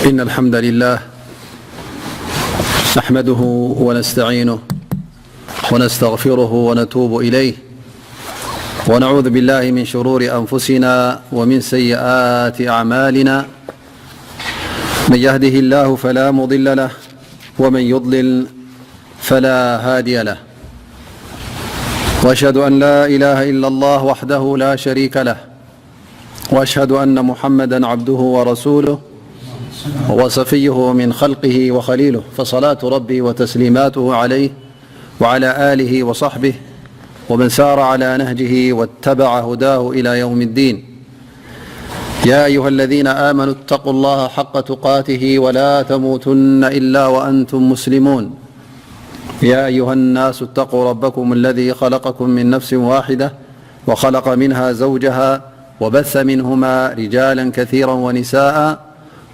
إن الحمد لله نحمده ونستعينه ونستغفره ونتوب إليه، ونعوذ بالله من شرور أنفسنا ومن سيئات أعمالنا. من يهده الله فلا مضل له، ومن يضلل فلا هادي له. وأشهد أن لا إله إلا الله وحده لا شريك له، وأشهد أن محمدا عبده ورسوله وصفيه من خلقه وخليله، فصلاة ربي وتسليماته عليه وعلى آله وصحبه ومن سار على نهجه واتبع هداه إلى يوم الدين. يا أيها الذين آمنوا اتقوا الله حق تقاته ولا تموتن إلا وأنتم مسلمون. يا أيها الناس اتقوا ربكم الذي خلقكم من نفس واحدة وخلق منها زوجها وبث منهما رجالا كثيرا ونساء،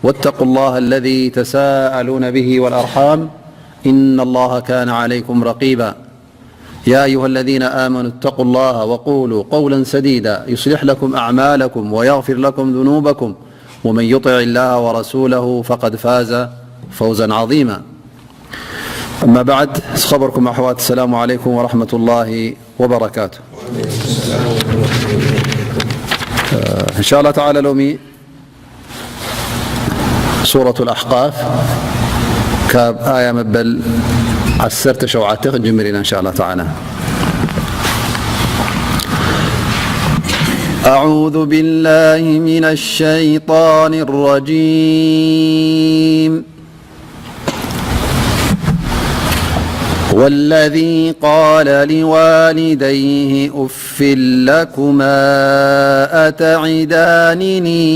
واتقوا الله الذي تساءلون به والأرحام، إن الله كان عليكم رقيبا. يا أيها الذين آمنوا اتقوا الله وقولوا قولا سديدا يصلح لكم أعمالكم ويغفر لكم ذنوبكم، ومن يطع الله ورسوله فقد فاز فوزا عظيما. أما بعد، ዝኸበርኩም ኣሕዋት፣ السلام عليكم ورحمة الله وبركاته. إن شاء الله تعالى ሎሚ ሱረቱል ኣሕቃፍ ካብ ኣያ መበል ዓሰርተ ሸውዓተ ክንጅምር ኢና፣ እንሻላ ተዓላ። أعوذ بالله من الشيطان الرجيم. والذي قال لوالديه أف لكما أتعدانني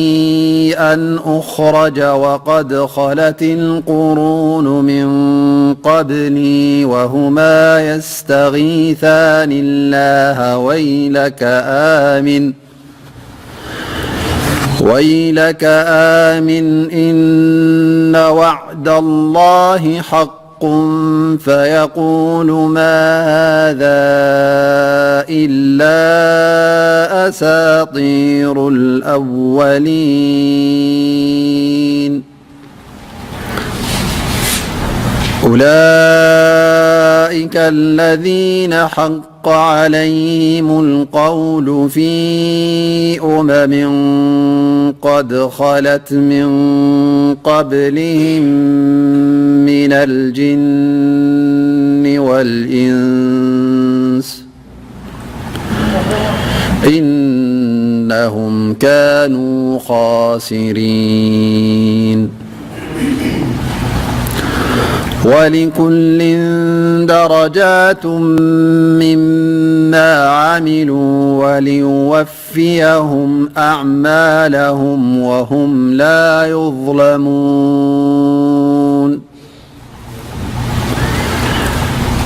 أن أخرج وقد خلت القرون من قبلي وهما يستغيثان الله ويلك آمن ويلك آمن إن وعد الله حق فيقول ما هذا إلا أساطير الأولين. أولئك الذين حق عليهم القول في أمم قد خلت من قبلهم من الجن والإنس إنهم كانوا خاسرين. ولكل درجات مما عملوا وليوفيهم أعمالهم وهم لا يظلمون.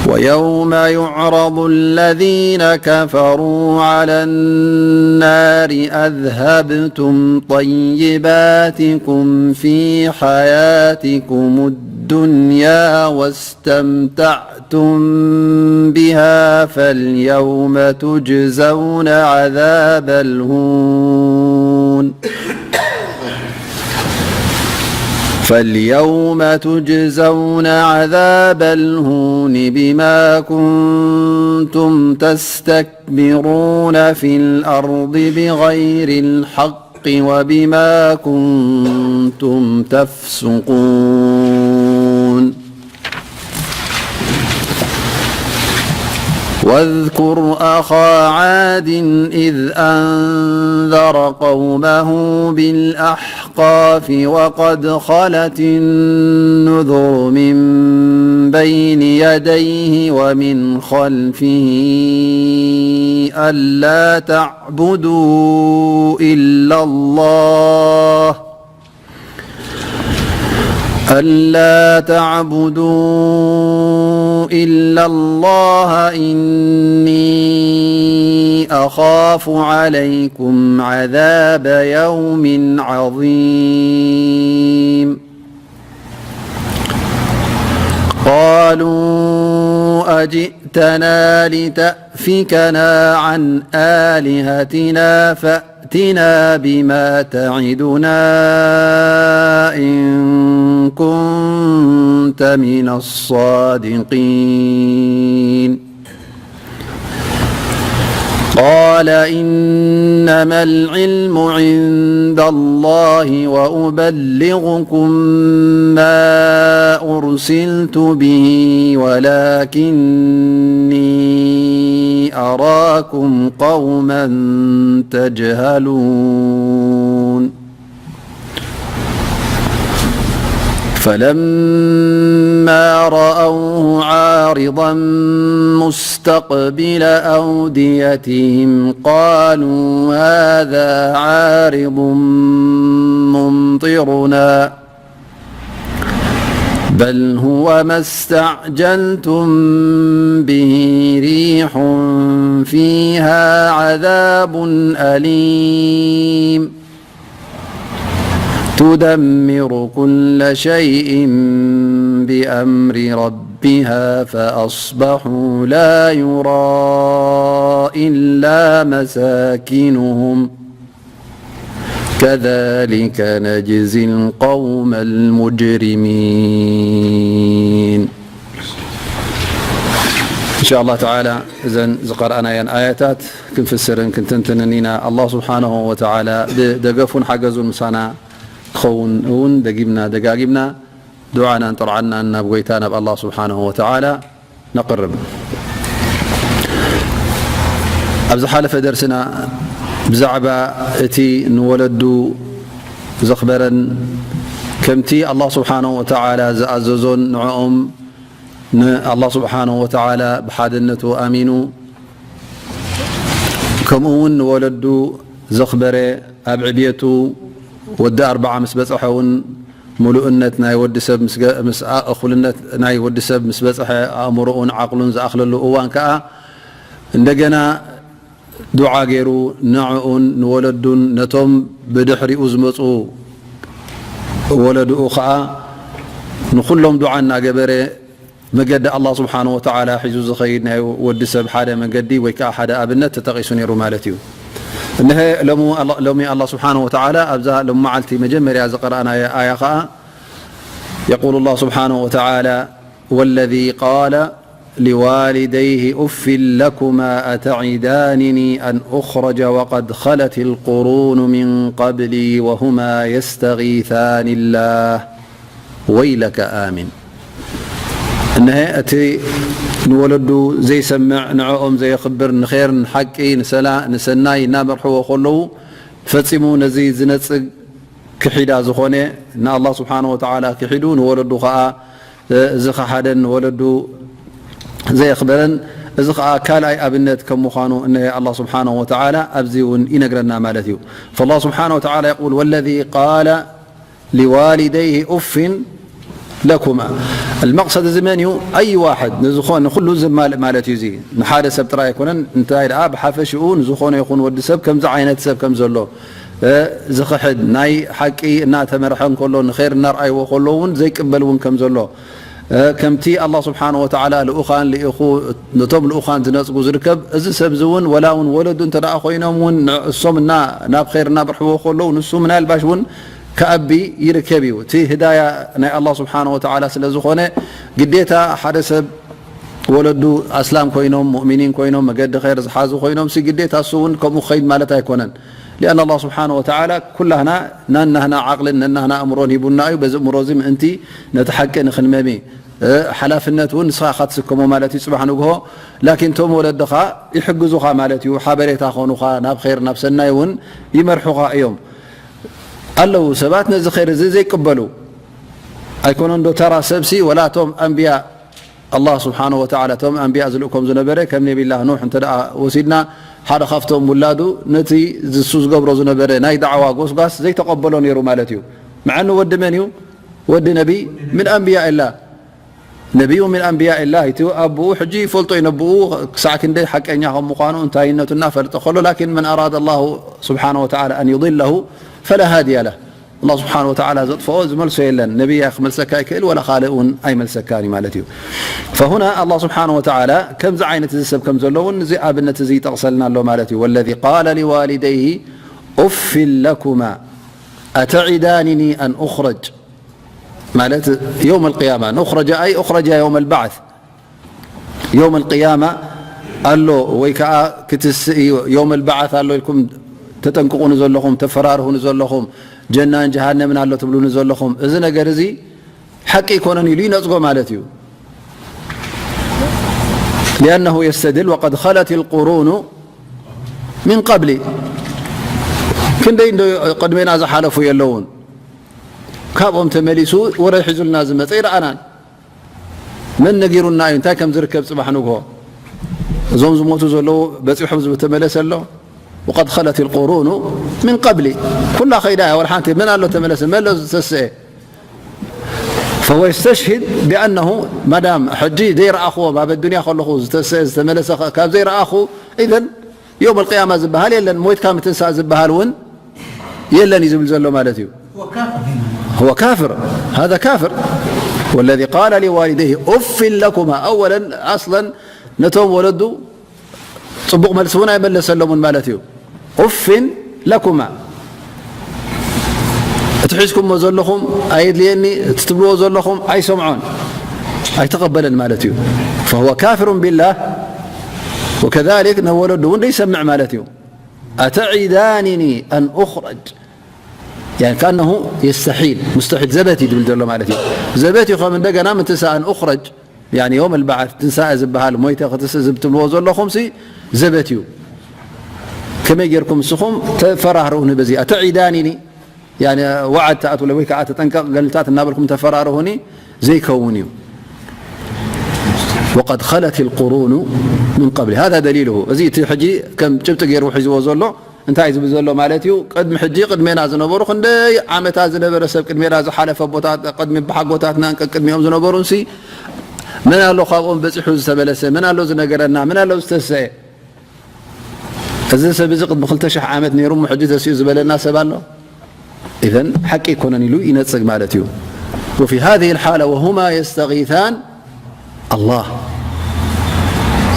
ويوم يعرض الذين كفروا على النار أذهبتم طيباتكم في حياتكم الدنيا واستمتعتم بها فاليوم تجزون عذاب الهون فاليوم تجزون عذاب الهون بما كنتم تستكبرون في الأرض بغير الحق وبما كنتم تفسقون. واذكر أخا عاد إذ أنذر قومه بالأحقاف وقد خلت النذر من بين يديه ومن خلفه ألا تعبدوا إلا الله ألا تعبدوا إلا الله إني أخاف عليكم عذاب يوم عظيم. قالوا أجئتنا لتأفكنا عن آلهتنا فأتنا فأتنا بما تعدنا إن كنت من الصادقين. قال إنما العلم عند الله وأبلغكم ما أرسلت به ولكني أراكم قوما تجهلون. فلما رأوه عارضا مستقبل أوديتهم قالوا هذا عارض ممطرنا بل هو ما استعجلتم به ريح فيها عذاب أليم تدمر كل شيء بأمر ربها فأصبحوا لا يرى إلا مساكنهم كذلك نجزي القوم المجرمين. إن شاء الله تعالى እዘን ዝቀረኣናየን ኣያታት ክንፍስርን ክንትንትንን ኢና። ኣላህ ስብሓነሁ ወተዓላ ብደገፉን ሓገዙን ምሳና ክኸውን እውን ደጊምና ደጋጊምና ዱዓናን ጥርዓናን ናብ ጎይታ ናብ ኣላህ ስብሓነሁ ወተዓላ ነቕርብ። ኣብ ዝሓለፈ ደርስና ብዛዕባ እቲ ንወለዱ ዘኽበረን ከምቲ ኣላህ ስብሓነሁ ወተዓላ ዝኣዘዞን ንዕኦም ንኣላህ ስብሓነሁ ወተዓላ ብሓድነቱ ኣሚኑ ከምኡ እውን ንወለዱ ዘኽበረ ኣብ ዕብየቱ ወዲ ኣርብዓ ምስ በጽሐ እውን ምሉእነት ናይ ወዲ ሰብ ምስ ገ-፣ ምስ ኣ-፣ እኹልነት ናይ ወዲ ሰብ ምስ በጽሐ ኣእምሮኡን ዓቕሉን ዝኣኽለሉ እዋን ከኣ እንደገና ዱዓ ገይሩ ንዕኡን ንወለዱን ነቶም ብድሕሪኡ ዝመጹ ወለድኡ ከኣ ንኹሎም ዱዓ እናገበረ መገዲ ኣላህ ስብሓነሁ ወተዓላ ሒዙ ዝኸይድ ናይ ወዲ ሰብ ሓደ መገዲ ወይ ከዓ ሓደ ኣብነት ተጠቒሱ ነይሩ ማለት እዩ። እነሀ ሎሚ ኣላ-፣ ሎሚ ኣላህ ስብሓነሁ ወተዓላ ኣብዛ ሎሚ መዓልቲ መጀመርያ ዝቐረኣናያ ኣያ ኸዓ የቁሉ ኣላህ ስብሓነሁ ወተዓላ ወለዚ ቃለ ሊዋሊደይህ ኡፍን ለኩማ ኣተዒዳንኒ ኣን ኡኽረጀ ወቀድ ኸለት ልቁሩኑ ሚን ቀብሊ ወሁማ የስተጊሳኒ ላህ ወይለከ ኣሚን። እነሀ እቲ ንወለዱ ዘይሰምዕ፣ ንዕኦም ዘየኽብር፣ ንኼር፣ ንሓቂ፣ ንሰላ-፣ ንሰናይ እናመርሕዎ ከለዉ ፈጺሙ ነዚ ዝነጽግ ክሒዳ ዝኾነ ንኣላህ ስብሓነሁ ወተዓላ ክሒዱ ንወለዱ ኸዓ፣ እ፣ ዝኸሓደን ንወለዱ ዘየኽበረን፣ እዚ ኸዓ ካልኣይ ኣብነት ከም ምዃኑ እነሀ ኣላህ ስብሓነሁ ወተዓላ ኣብዚ እውን ይነግረና ማለት እዩ። ፈላህ ስብሓነሁ ወተዓላ የቁል ወለዚ ቃለ ሊዋሊደይህ ኡፍን ለኩማ። መቅሰድ እዚ መን እዩ? ኣይ ዋሕድ ንዝኾነ ንኩሉ ዝማልእ ማለት እዩ። እዚ ንሓደ ሰብ ጥራይ ኣይኮነን። እንታይ ደኣ ብሓፈሽኡ ንዝኾነ ይኹን ወዲ ሰብ ከምዚ ዓይነት ሰብ ከም ዘሎ፣ እ፣ ዝኽሕድ ናይ ሓቂ እናተመርሐ እንከሎ ንኸይር እናርኣይዎ ከሎ እውን ዘይቅበል እውን ከም ዘሎ፣ እ፣ ከምቲ ኣላህ ስብሓነሁ ወተዓላ ልኡኻን ልኢኹ ነቶም ልኡኻን ዝነጽጉ ዝርከብ እዚ ሰብ እዚ እውን ወላ እውን ወለዱ እንተ ደኣ ኮይኖም እውን ንእሶም እና ናብ ኸይር እናመርሕዎ ከለዉ ንሱ ምናልባሽ እውን ክኣቢ ይርከብ እዩ። እቲ ህዳያ ናይ ኣላህ ስብሓነሁ ወተዓላ ስለ ዝኾነ፣ ግዴታ ሓደ ሰብ ወለዱ ኣስላም ኮይኖም፣ ሙእሚኒን ኮይኖም፣ መገዲ ኸይር ዝሓዙ ኮይኖም ሲ ግዴታ እሱ እውን ከምኡ ክኸይድ ማለት ኣይኮነን። ሊኣን ኣላህ ስብሓነሁ ወተዓላ ኩላህና ናናህና ዓቕልን ነናህና ኣእምሮን ሂቡና እዩ። በዚ እምሮ እዚ ምእንቲ ነቲ ሓቂ ንኽንመሚ፣ እ፣ ሓላፍነት እውን ንስኻ ኢኻ ትስከሞ ማለት እዩ። ጽባሕ ንግሆ ላኪን እቶም ወለድኻ ይሕግዙኻ ማለት እዩ። ሓበሬታ ኾኑኻ፣ ናብ ኸይር ናብ ሰናይ እውን ይመርሑኻ እዮም። ኣለዉ ሰባት ነዚ ኸይር እዚ ዘይቅበሉ ኣይኮነን ዶ ተራ ሰብሲ ወላ እቶም ኣንብያ ኣላህ ስብሓነሁ ወተዓላ እቶም ኣንብያ ዝልእኮም ዝነበረ ከም ነቢላህ ኑሕ እንተ ደኣ ወሲድና ሓደ ካብቶም ውላዱ ነቲ ዝሱ ዝገብሮ ዝነበረ ናይ ዳዕዋ ጎስጓስ ዘይተቐበሎ ነይሩ ማለት እዩ። መዓኒ ወዲ መን እዩ? ወዲ ነቢ ምን ኣንብያ ኢላ ነቢዩ ምን ኣንብያ ኢላ እቲ ኣቦኡ ሕጂ ይፈልጦ እዩ ነብኡ ክሳዕ ክንደይ ሓቀኛ ከም ምዃኑ እንታይነቱ እናፈልጠ ከሎ ላኪን መን ኣራደ ኣላሁ ስብሓነሁ ወተዓላ ኣን ዩድለሁ ፈላ ሃድያ ለህ ኣላህ ስብሓነሁ ወተዓላ ዘጥፍኦ ዝመልሶ የለን። ነቢያ ክመልሰካ ይክእል ወላ ካልእ እውን ኣይመልሰካን እዩ ማለት እዩ። ፈሁና ኣላህ ስብሓነሁ ወተዓላ ከምዚ ዓይነት እዚ ሰብ ከም ዘሎ እውን እዚ ኣብነት እዚ ይጠቕሰልና ኣሎ ማለት እዩ። ወለዚ ቃለ ሊዋሊደይሂ أف لكما أتعدانني أن أخرج ማለት يوم القيامة نخرج أي أخرج يوم البعث يوم القيامة ኣሎ ወይ ከዓ ክትስእ يوم البعث ኣሎ ኢልኩም ተጠንቅቑኒ ዘለኹም ተፈራርሁኒ ዘለኹም ጀናን ጀሃነምን ኣሎ ትብሉኒ ዘለኹም እዚ ነገር እዚ ሓቂ ኣይኮነን ኢሉ ይነፅጎ ማለት እዩ። لأنه يستدل وقد خلت القرون من قبلي ክንደይ እንዶ ቅድሜና ዝሓለፉ የለውን ካብኦም ተመሊሱ ወረ ሒዙልና ዝመፀ ይረኣናን መን ነጊሩና እዩ እንታይ ከም ዝርከብ ፅባሕ ንግሆ እዞም ዝሞቱ ዘለዉ በፂሖም ዝተመለሰ ኣሎ وقد خلت القرون من قبلي ኩላ ከይዳ እያ ወላ ሓንቲ መን ኣሎ ተመለሰ መን ኣሎ ዝተስአ فهو يستشهد بأنه ማዳም ሕጂ ዘይረኣኽዎም ኣብ ኣዱንያ ከለኹ ዝተስአ ዝተመለሰ ካብ ዘይረኣኹ إذن يوم القيامة ዝበሃል የለን ሞይትካ ምትንሳእ ዝበሃል እውን የለን እዩ ዝብል ዘሎ ማለት እዩ هو كافر هذا كافر والذي قال لوالديه أف لكما أولا أصلا ነቶም ወለዱ ፅቡቕ መልሲ እውን ኣይመለሰሎምን ማለት እዩ أف لكما እቲ ሒዝኩሞ ዘለኹም ኣየድልየኒ እቲ ትብልዎ ዘለኹም ኣይሰምዖን ኣይተቐበለን ማለት እዩ فهو كافر بالله وكذلك ነወለዱ እውን ዘይሰምዕ ማለት እዩ أتعدانني أن أخرج يعني كأنه يستحيل مستحيل ዘበት እዩ ዝብል ዘሎ ማለት እዩ ዘበት እዩ ከም እንደገና ምትንሳእ أن أخرج يعني يوم البعث ትንሳኤ ዝበሃል ሞይተ ክትስእ ዝብ ትብልዎ ዘለኹም ሲ ዘበት እዩ ከመይ ጌርኩም ንስኹም ተፈራህርኡኒ በዚ أتعدانني يعني وعد ትኣትውለይ ወይ ከዓ ተጠንቀቕ ገልታት እናበልኩም ተፈራርሁኒ ዘይከውን እዩ وقد خلت القرون من قبل هذا دليله እዚ እቲ ሕጂ ከም ጭብጢ ገይሩ ሒዝዎ ዘሎ እንታይ ዝብል ዘሎ ማለት እዩ ቅድሚ ሕጂ ቅድሜና ዝነበሩ ክንደይ ዓመታት ዝነበረ ሰብ ቅድሜና ዝሓለፈ ኣቦታት ቅድሚ ኣቦሓጎታትናን ቀቅድሚኦም ዝነበሩን ሲ መን ኣሎ ካብኦም በፂሑ ዝተመለሰ መን ኣሎ ዝነገረና መን ኣሎ ዝተስአ እዚ ሰብ እዚ ቅድሚ ክልተ ሽሕ ዓመት ነይሩ እሞ ሕጂ ተሲኡ ዝበለና ሰብ ኣሎ إذن ሓቂ ኣይኮነን ኢሉ ይነፅግ ማለት እዩ وفي هذه الحالة وهما يستغيثان الله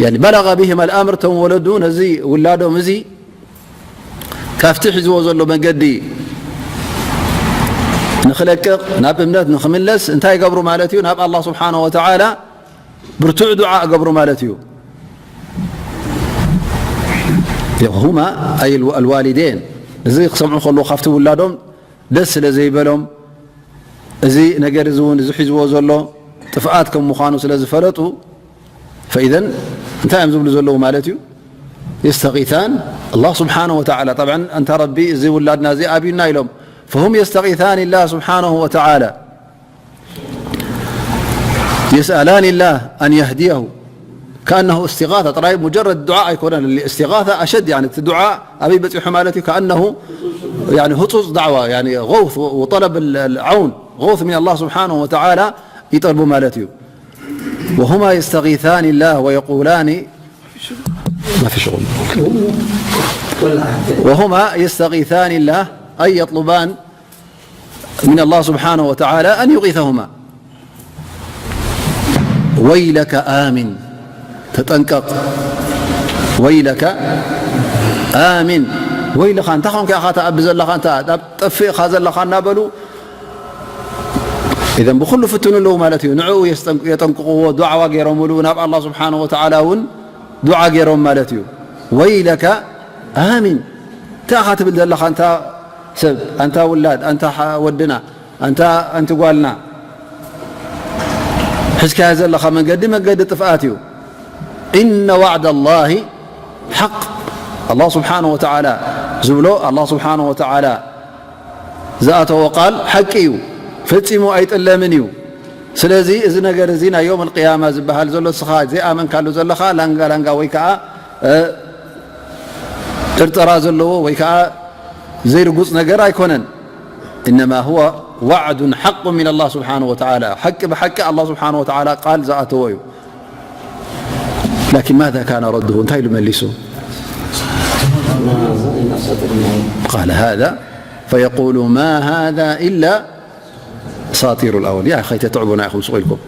يعني بلغ بهما الأمر እቶም ወለዱ ነዚ ውላዶም እዚ ካብቲ ሒዝዎ ዘሎ መገዲ ንኽለቅቕ ናብ እምነት ንኽምለስ እንታይ ይገብሩ ማለት እዩ ናብ ኣላህ ስብሓነ ወተዓላ ብርቱዕ ዱዓ እገብሩ ማለት እዩ هما أي الوالدين እዚ ክሰምዑ ከለዉ ካብቲ ውላዶም ደስ ስለ ዘይበሎም እዚ ነገር እዚ እውን እዚ ሒዝዎ ዘሎ ጥፍኣት ከም ምዃኑ ስለ ዝፈለጡ فإذا እንታይ እዮም ዝብሉ ዘለዉ ማለት እዩ يستغيثان الله سبحانه وتعالى طبعا أنت ربي እዚ ውላድና እዚ ኣብዩና ኢሎም فهم يستغيثان الله سبحانه وتعالى يسألان الله أن يهديه كأنه استغاثة ጥራይ مجرد دعاء ኣይኮነን الاستغاثة أشد يعني እቲ دعاء ኣበይ በፂሑ ማለት እዩ كأنه يعني هصوص دعوة يعني غوث وطلب العون غوث من الله سبحانه وتعالى ይጠልቡ ማለት እዩ وهما يستغيثان الله ويقولان ما في شغل وهما يستغيثان الله أي يطلبان من الله سبحانه وتعالى أن يغيثهما ويلك آمن ተጠንቀቕ ويلك آمن ويلኻ እንታይ ኾንካ ኢኻ ተኣቢ ዘለኻ እንተ ኣብ ጠፍእኻ ዘለኻ እናበሉ إذن ብኹሉ ፍትኑ ኣለዉ ማለት እዩ ንዕኡ የስጠንቅ- የጠንቅቕዎ ዱዓዋ ገይሮምሉ ናብ ኣላህ ስብሓነ ወተዓላ እውን ዱዓ ገይሮም ማለት እዩ ويلك آمن እንታይ ኢኻ ትብል ዘለኻ እንታ ሰብ ኣንታ ውላድ ኣንታ ወድና ኣንታ ኣንቲ ጓልና ሒዝካዮ ዘለኻ መንገዲ መንገዲ ጥፍኣት እዩ إن وعد الله حق ኣላህ ስብሓነ ወተዓላ ዝብሎ ኣላህ ስብሓነ ወተዓላ ዝኣተዎ ቃል ሓቂ እዩ ፈፂሙ ኣይጥለምን እዩ ስለዚ እዚ ነገር እዚ ናይ ዮም القيامة ዝበሃል ዘሎ ንስኻ ዘይኣመንካሉ ዘለኻ ላንጋ ላንጋ ወይ ከዓ ጥርጠራ ዘለዎ ወይ ከዓ ዘይርጉፅ ነገር ኣይኮነን إنما هو وعد حق من الله سبحانه وتعالى ሓቂ ብሓቂ ኣላህ ስብሓነ ወተዓላ ቃል ዝኣተዎ እዩ لكن ماذا كان رده እንታይ ኢሉ መሊሱ قال هذا فيقول ما هذا إلا أساطير الأولين يا أخي تتعبنا يا أخي سقيلكم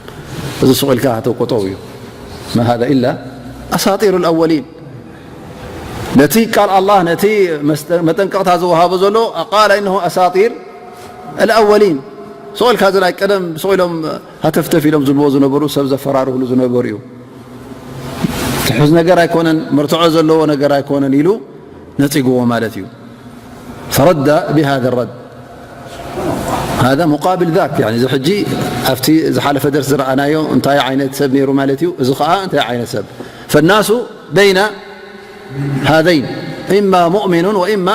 እዚ ስቕ ኢልካ ተቆጠው እዩ ما هذا إلا أساطير الأولين ነቲ ቃል ኣላህ፣ ነቲ መስጠ-፣ መጠንቀቕታ ዝወሃቦ ዘሎ፣ ቃለ ኢነሁ ኣሳጢር ኣልኣወሊን። ስቕ ኢልካ እዚ ናይ ቀደም ስቕ ኢሎም ሃተፍተፍ ኢሎም ዝብልዎ ዝነበሩ፣ ሰብ ዘፈራርህሉ ዝነበሩ እዩ። ትሑዝ ነገር ኣይኮነን፣ መርትዖ ዘለዎ ነገር ኣይኮነን ኢሉ ነጺግዎ ማለት እዩ። ፈረደ ብሃዘ ረድ። ሃዛ ሙቃብል ዛክ፣ ያኒ እዚ ሕጂ ኣብቲ ዝሓለፈ ደርሲ ዝረኣናዮ እንታይ ዓይነት ሰብ ነይሩ ማለት እዩ፣ እዚ ኸኣ እንታይ ዓይነት ሰብ። ፈናሱ በይነ ሃዘይን፣ ኢማ ሙእሚኑን ወኢማ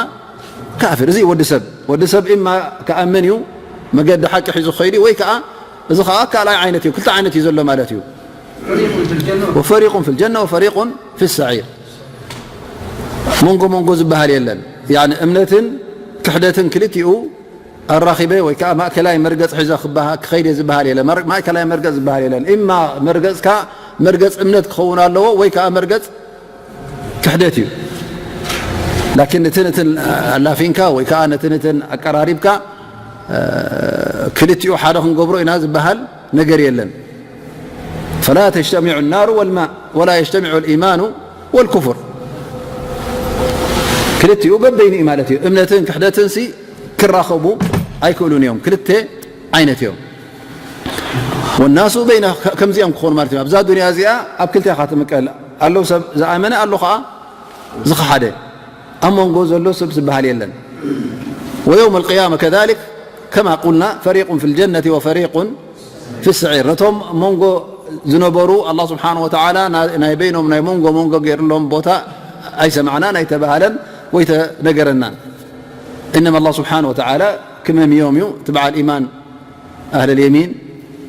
ካፍር። እዚ ወዲ ሰብ፣ ወዲ ሰብ ኢማ ክኣምን እዩ፣ መገዲ ሓቂ ሒዙ ክኸይድ እዩ፣ ወይ ከኣ፣ እዚ ከኣ ካልኣይ ዓይነት እዩ፣ ክልተ ዓይነት እዩ ዘሎ ማለት እዩ። ወፈሪቁን ፊል ጀነ ወፈሪቁን ፊ ሰዒር። መንጎ መንጎ ዝበሃል የለን። ያኒ እምነትን ክሕደትን ክልቲኡ ኣራኺበ ወይ ከኣ ማእከላይ መርገጽ ሒዘ ክበሃ-፣ ክኸይድ እየ ዝበሃል የለን። መር-፣ ማእከላይ መርገጽ ዝበሃል የለን። ኢማ መርገጽካ መርገጽ እምነት ክኸውን ኣለዎ ወይ ከኣ መርገጽ ክሕደት እዩ። ላኪን ነቲ ነትን ኣላፊንካ ወይ ከኣ ነቲ ነትን ኣቀራሪብካ፣ እ፣ ክልቲኡ ሓደ ክንገብሮ ኢና ዝበሃል ነገር የለን። ፈላ ተጅተሚዑ ናሩ ወልማእ ወላ የጅተሚዑ ልኢማኑ ወልኩፍር። ክልቲኡ በበይኑ እዩ ማለት እዩ። እምነትን ክሕደትን ሲ ክራኸቡ ኣይክእሉን እዮም። ክልተ ዓይነት እዮም። ወናሱ በይነ ከ-፣ ከምዚኦም ክኾኑ ማለት እዩ። ኣብዛ ዱንያ እዚኣ ኣብ ክልተ ኢኻ ትምቀል። ኣለዉ ሰብ ዝኣመነ፣ ኣሎ ኸዓ ዝኸሓደ። ኣብ መንጎ ዘሎ ሰብ ዝበሃል የለን። ወየውም ኣልቅያማ ከዛሊክ ከማ ቁልና ፈሪቁን ፊል ጀነቲ ወፈሪቁን ፊ ሰዒር። ነቶም መንጎ ዝነበሩ ኣላህ ስብሓነ ወተዓላ ና-፣ ናይ በይኖም ናይ መንጎ መንጎ ገይርሎም ቦታ ኣይሰማዕናን ኣይተባሃለን ወይ ተነገረናን። እነማ ኣላህ ስብሓነ ወተዓላ ክመምዮም እዩ። እቲ በዓል ኢማን ኣህለል የሚን፣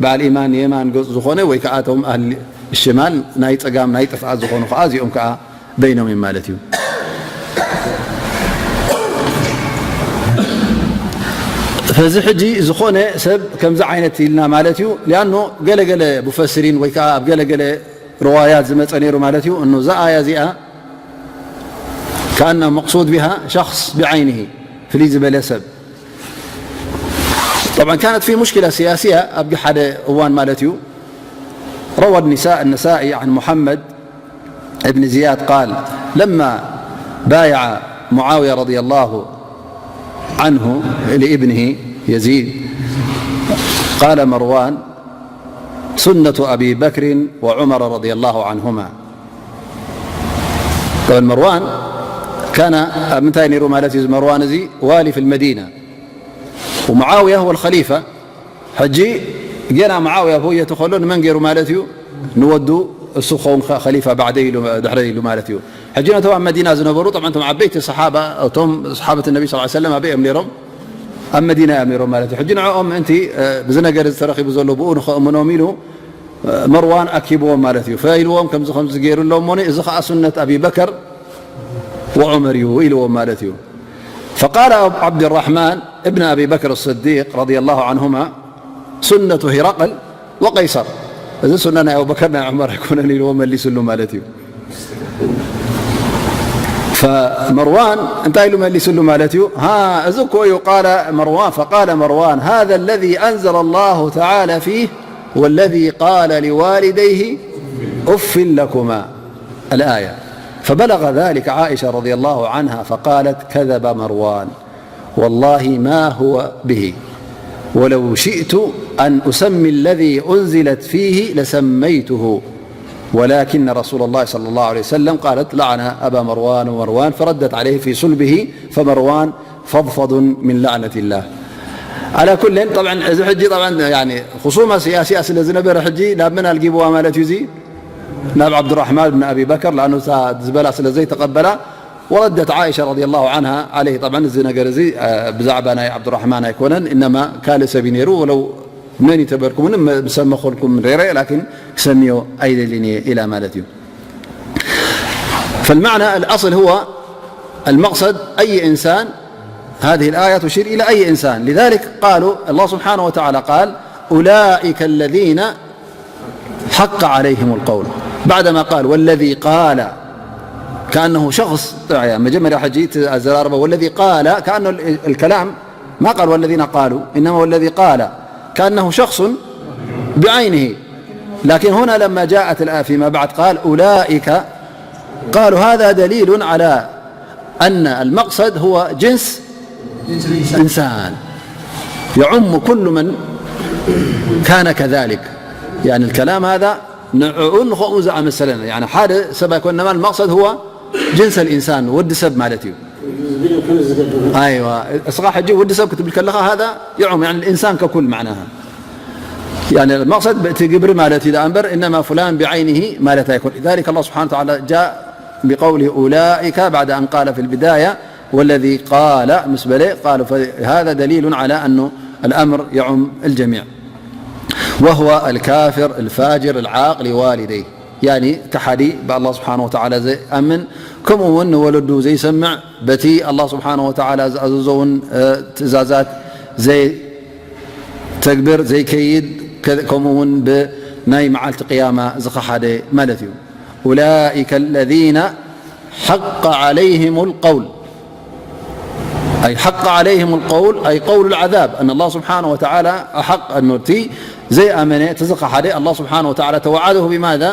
በዓል ኢማን የማን ገጹ ዝኾነ ወይ ከኣ እቶም ኣህል ሽማል ናይ ጸጋም ናይ ጥፍኣት ዝኾኑ ከኣ እዚኦም ከኣ በይኖም እዩ ማለት እዩ። ፈዚ ሕጂ ዝኾነ ሰብ ከምዚ ዓይነት ኢልና ማለት እዩ። ሊኣኖ ገለገለ ሙፈስሪን ወይ ከኣ ኣብ ገለገለ ርዋያት ዝመጸ ነይሩ ማለት እዩ። እኖ እዛ ኣያ እዚኣ ከኣና መቅሱድ ቢሃ ሸኽስ ብዓይኒሂ፣ ፍልይ ዝበለ ሰብ። طبعا كانت في مشكلة سياسية ኣብ ሓደ እዋን ማለት እዩ። روى النساء، النسائي عن محمد بن زياد قال: لما بايع معاوية رضي الله عنه لابنه يزيد، قال مروان: سنة أبي بكر وعمر رضي الله عنهما. طبعا مروان كان ኣብ ምንታይ ነይሩ ማለት እዩ? እዚ መርዋን እዚ ዋሊ ፊል መዲና ወሙዓውያ ሁወ ልኸሊፋ። ሕጂ ጌና ሙዓውያ ኣብ ህውየቱ ከሎ ንመን ገይሩ ማለት እዩ? ንወዱ፣ እሱ ክኸውን ኸ-፣ ኸሊፋ ባዕደይ ኢሉ፣ ድሕረይ ኢሉ ማለት እዩ። ሕጂ ነቶም ኣብ መዲና ዝነበሩ፣ ጠብዓን እቶም ዓበይቲ ሰሓባ፣ እቶም ሰሓበት ነቢ ስ ሰለም ኣበይ እዮም ነይሮም? ኣብ መዲና እዮም ነይሮም ማለት እዩ። ሕጂ ንዕኦም ምእንቲ፣ እ፣ ብዚ ነገር እዚ ተረኺቡ ዘሎ ብኡ ንኸእምኖም ኢሉ፣ እ፣ መርዋን ኣኪብዎም ማለት እዩ። ፈኢልዎም ከምዚ ከምዚ ገይሩ ኣለዎ እሞኒ፣ እዚ ኸዓ ሱነት ኣቢ በከር ወዑመር እዩ ኢልዎም ማለት እዩ። فقال عبد الرحمن ابن أبي بكر الصديق رضي الله عنهما: سنة هرقل وقيصر. እዚ ሱና ናይ ኣቡበከር ናይ ዑመር ኣይኮነን ኢልዎ መሊስሉ ማለት እዩ። ፈመርዋን እንታይ ኢሉ መሊስሉ ማለት እዩ? ሃ፣ እዚ እኮ እዩ። قال مروان، فقال مروان: هذا الذي أنزل الله تعالى فيه والذي قال لوالديه أف لكما الآية. فبلغ ذلك عائشة رضي الله عنها فقالت: كذب مروان، والله ما هو به، ولو شئت أن أسمي الذي أنزلت فيه لسميته، ولكن رسول الله صلى الله عليه وسلم، قالت: لعن أبا مروان ومروان، فردت عليه في صلبه، فمروان فضفض من لعنة الله. على كل، طبعا እዚ ሕጂ طبعا يعني خصومة سياسية ስለ ዝነበረ ሕጂ ናብ መን ኣልጊብዋ ማለት እዩ? እዚ ናብ ዓብዱራሕማን ብን ኣቢ በከር፣ لأنه እታ ዝበላ ስለ ዘይተቐበላ። وردت عائشة رضي الله عنها عليه، طبعا እዚ ነገር እዚ፣ እ፣ ብዛዕባ ናይ ዓብዱራሕማን ኣይኮነን፣ إنما ካልእ ሰብ እዩ ነይሩ። ولو መን እዩ ተበልኩምኒ፣ መ-፣ ምሰመኸልኩም ነይረ፣ لكن ክሰምዮ ኣይደልን እየ ኢላ ማለት እዩ። فالمعنى الأصل هو المقصد أي إنسان، هذه الآية تشير إلى أي إنسان. لذلك قالوا، الله سبحانه وتعالى قال: أولئك الذين حق عليهم القول. بعدما قال: والذي قال، كأنه شخص، መጀመርያ ሕጂ እቲ ኣዘራርባ፣ والذي قال، كأنه ال-، الكلام ما قال والذين قالوا، إنما والذي قال كأنه شخص بعينه. لكن هنا لما جاءت الآية فيما بعد قال: أولئك، قالوا: هذا دليل على أن المقصد هو جنس إنسان، يعم كل من كان كذلك. يعني الكلام هذا ንዕኡ ንኸምኡ ዝኣመሰለን، يعني ሓደ ሰብ ኣይኮነማ، المقصد هو جنس الإنسان، ወዲ ሰብ ማለት እዩ። ኣይዋ፣ እስኻ ሕጂ ወዲ ሰብ ክትብል ከለኻ هذا يعم، يعني الإنسان ككل معناها. يعني المقصد በቲ ግብሪ ማለት እዩ ደኣ እምበር إنما فلان بعينه ማለት ኣይኮን። لذلك الله سبحانه وتعالى جاء بقوله أولئك بعد أن قال في البداية والذي قال ምስ በለ قالوا، فهذا دليل على أنه الأمر يعم الجميع، وهو الكافر الفاجر العاق لوالديه، يعني ከሓዲ ብኣላህ ስብሓነ ወተዓላ ዘይኣምን፣ ከምኡ እውን ንወለዱ ዘይሰምዕ፣ በቲ ኣላህ ስብሓነ ወተዓላ ዝኣዘዞ እውን ትእዛዛት ዘይተግብር ዘይከይድ፣ ከምኡ እውን ብናይ መዓልቲ ቅያማ ዝኸሓደ ማለት እዩ። أولئك الذين حق عليهم القول، أي حق عليهم القول، أي قول العذاب، أن الله سبحانه وتعالى أحق أن نرتي زي أمنة تزخ حدي الله سبحانه وتعالى توعده بماذا؟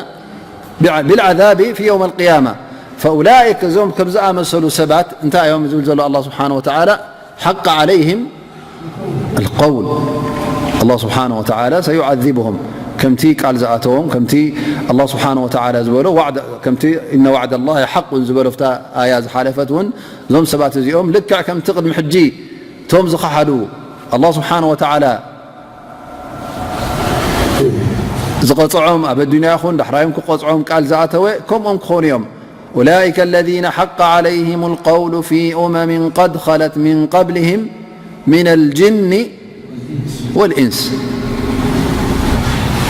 بع-، بالعذاب في يوم القيامة. فأولئك زوم كبزا مسلو سبات، انت يوم زلزل الله سبحانه وتعالى حق عليهم القول، الله سبحانه وتعالى سيعذبهم። ከምቲ ቃል ዝኣተዎም፣ ከምቲ ኣላህ ስብሓነ ወተዓላ ዝበሎ ዋዕዳ፣ ከምቲ إن وعد الله حق ዝበሎ ፍታ ኣያ ዝሓለፈት እውን፣ እዞም ሰባት እዚኦም ልክዕ ከምቲ ቅድሚ ሕጂ እቶም ዝኸሓዱ ኣላህ ስብሓነ ወተዓላ ዝቐፅዖም፣ ኣብ ኣዱንያ ይኹን ዳሕራዮም ክቐፅዖም ቃል ዝኣተወ፣ ከምኦም ክኾኑ እዮም። أولئك الذين حق عليهم القول في أمم قد خلت من قبلهم من الجن والإنس.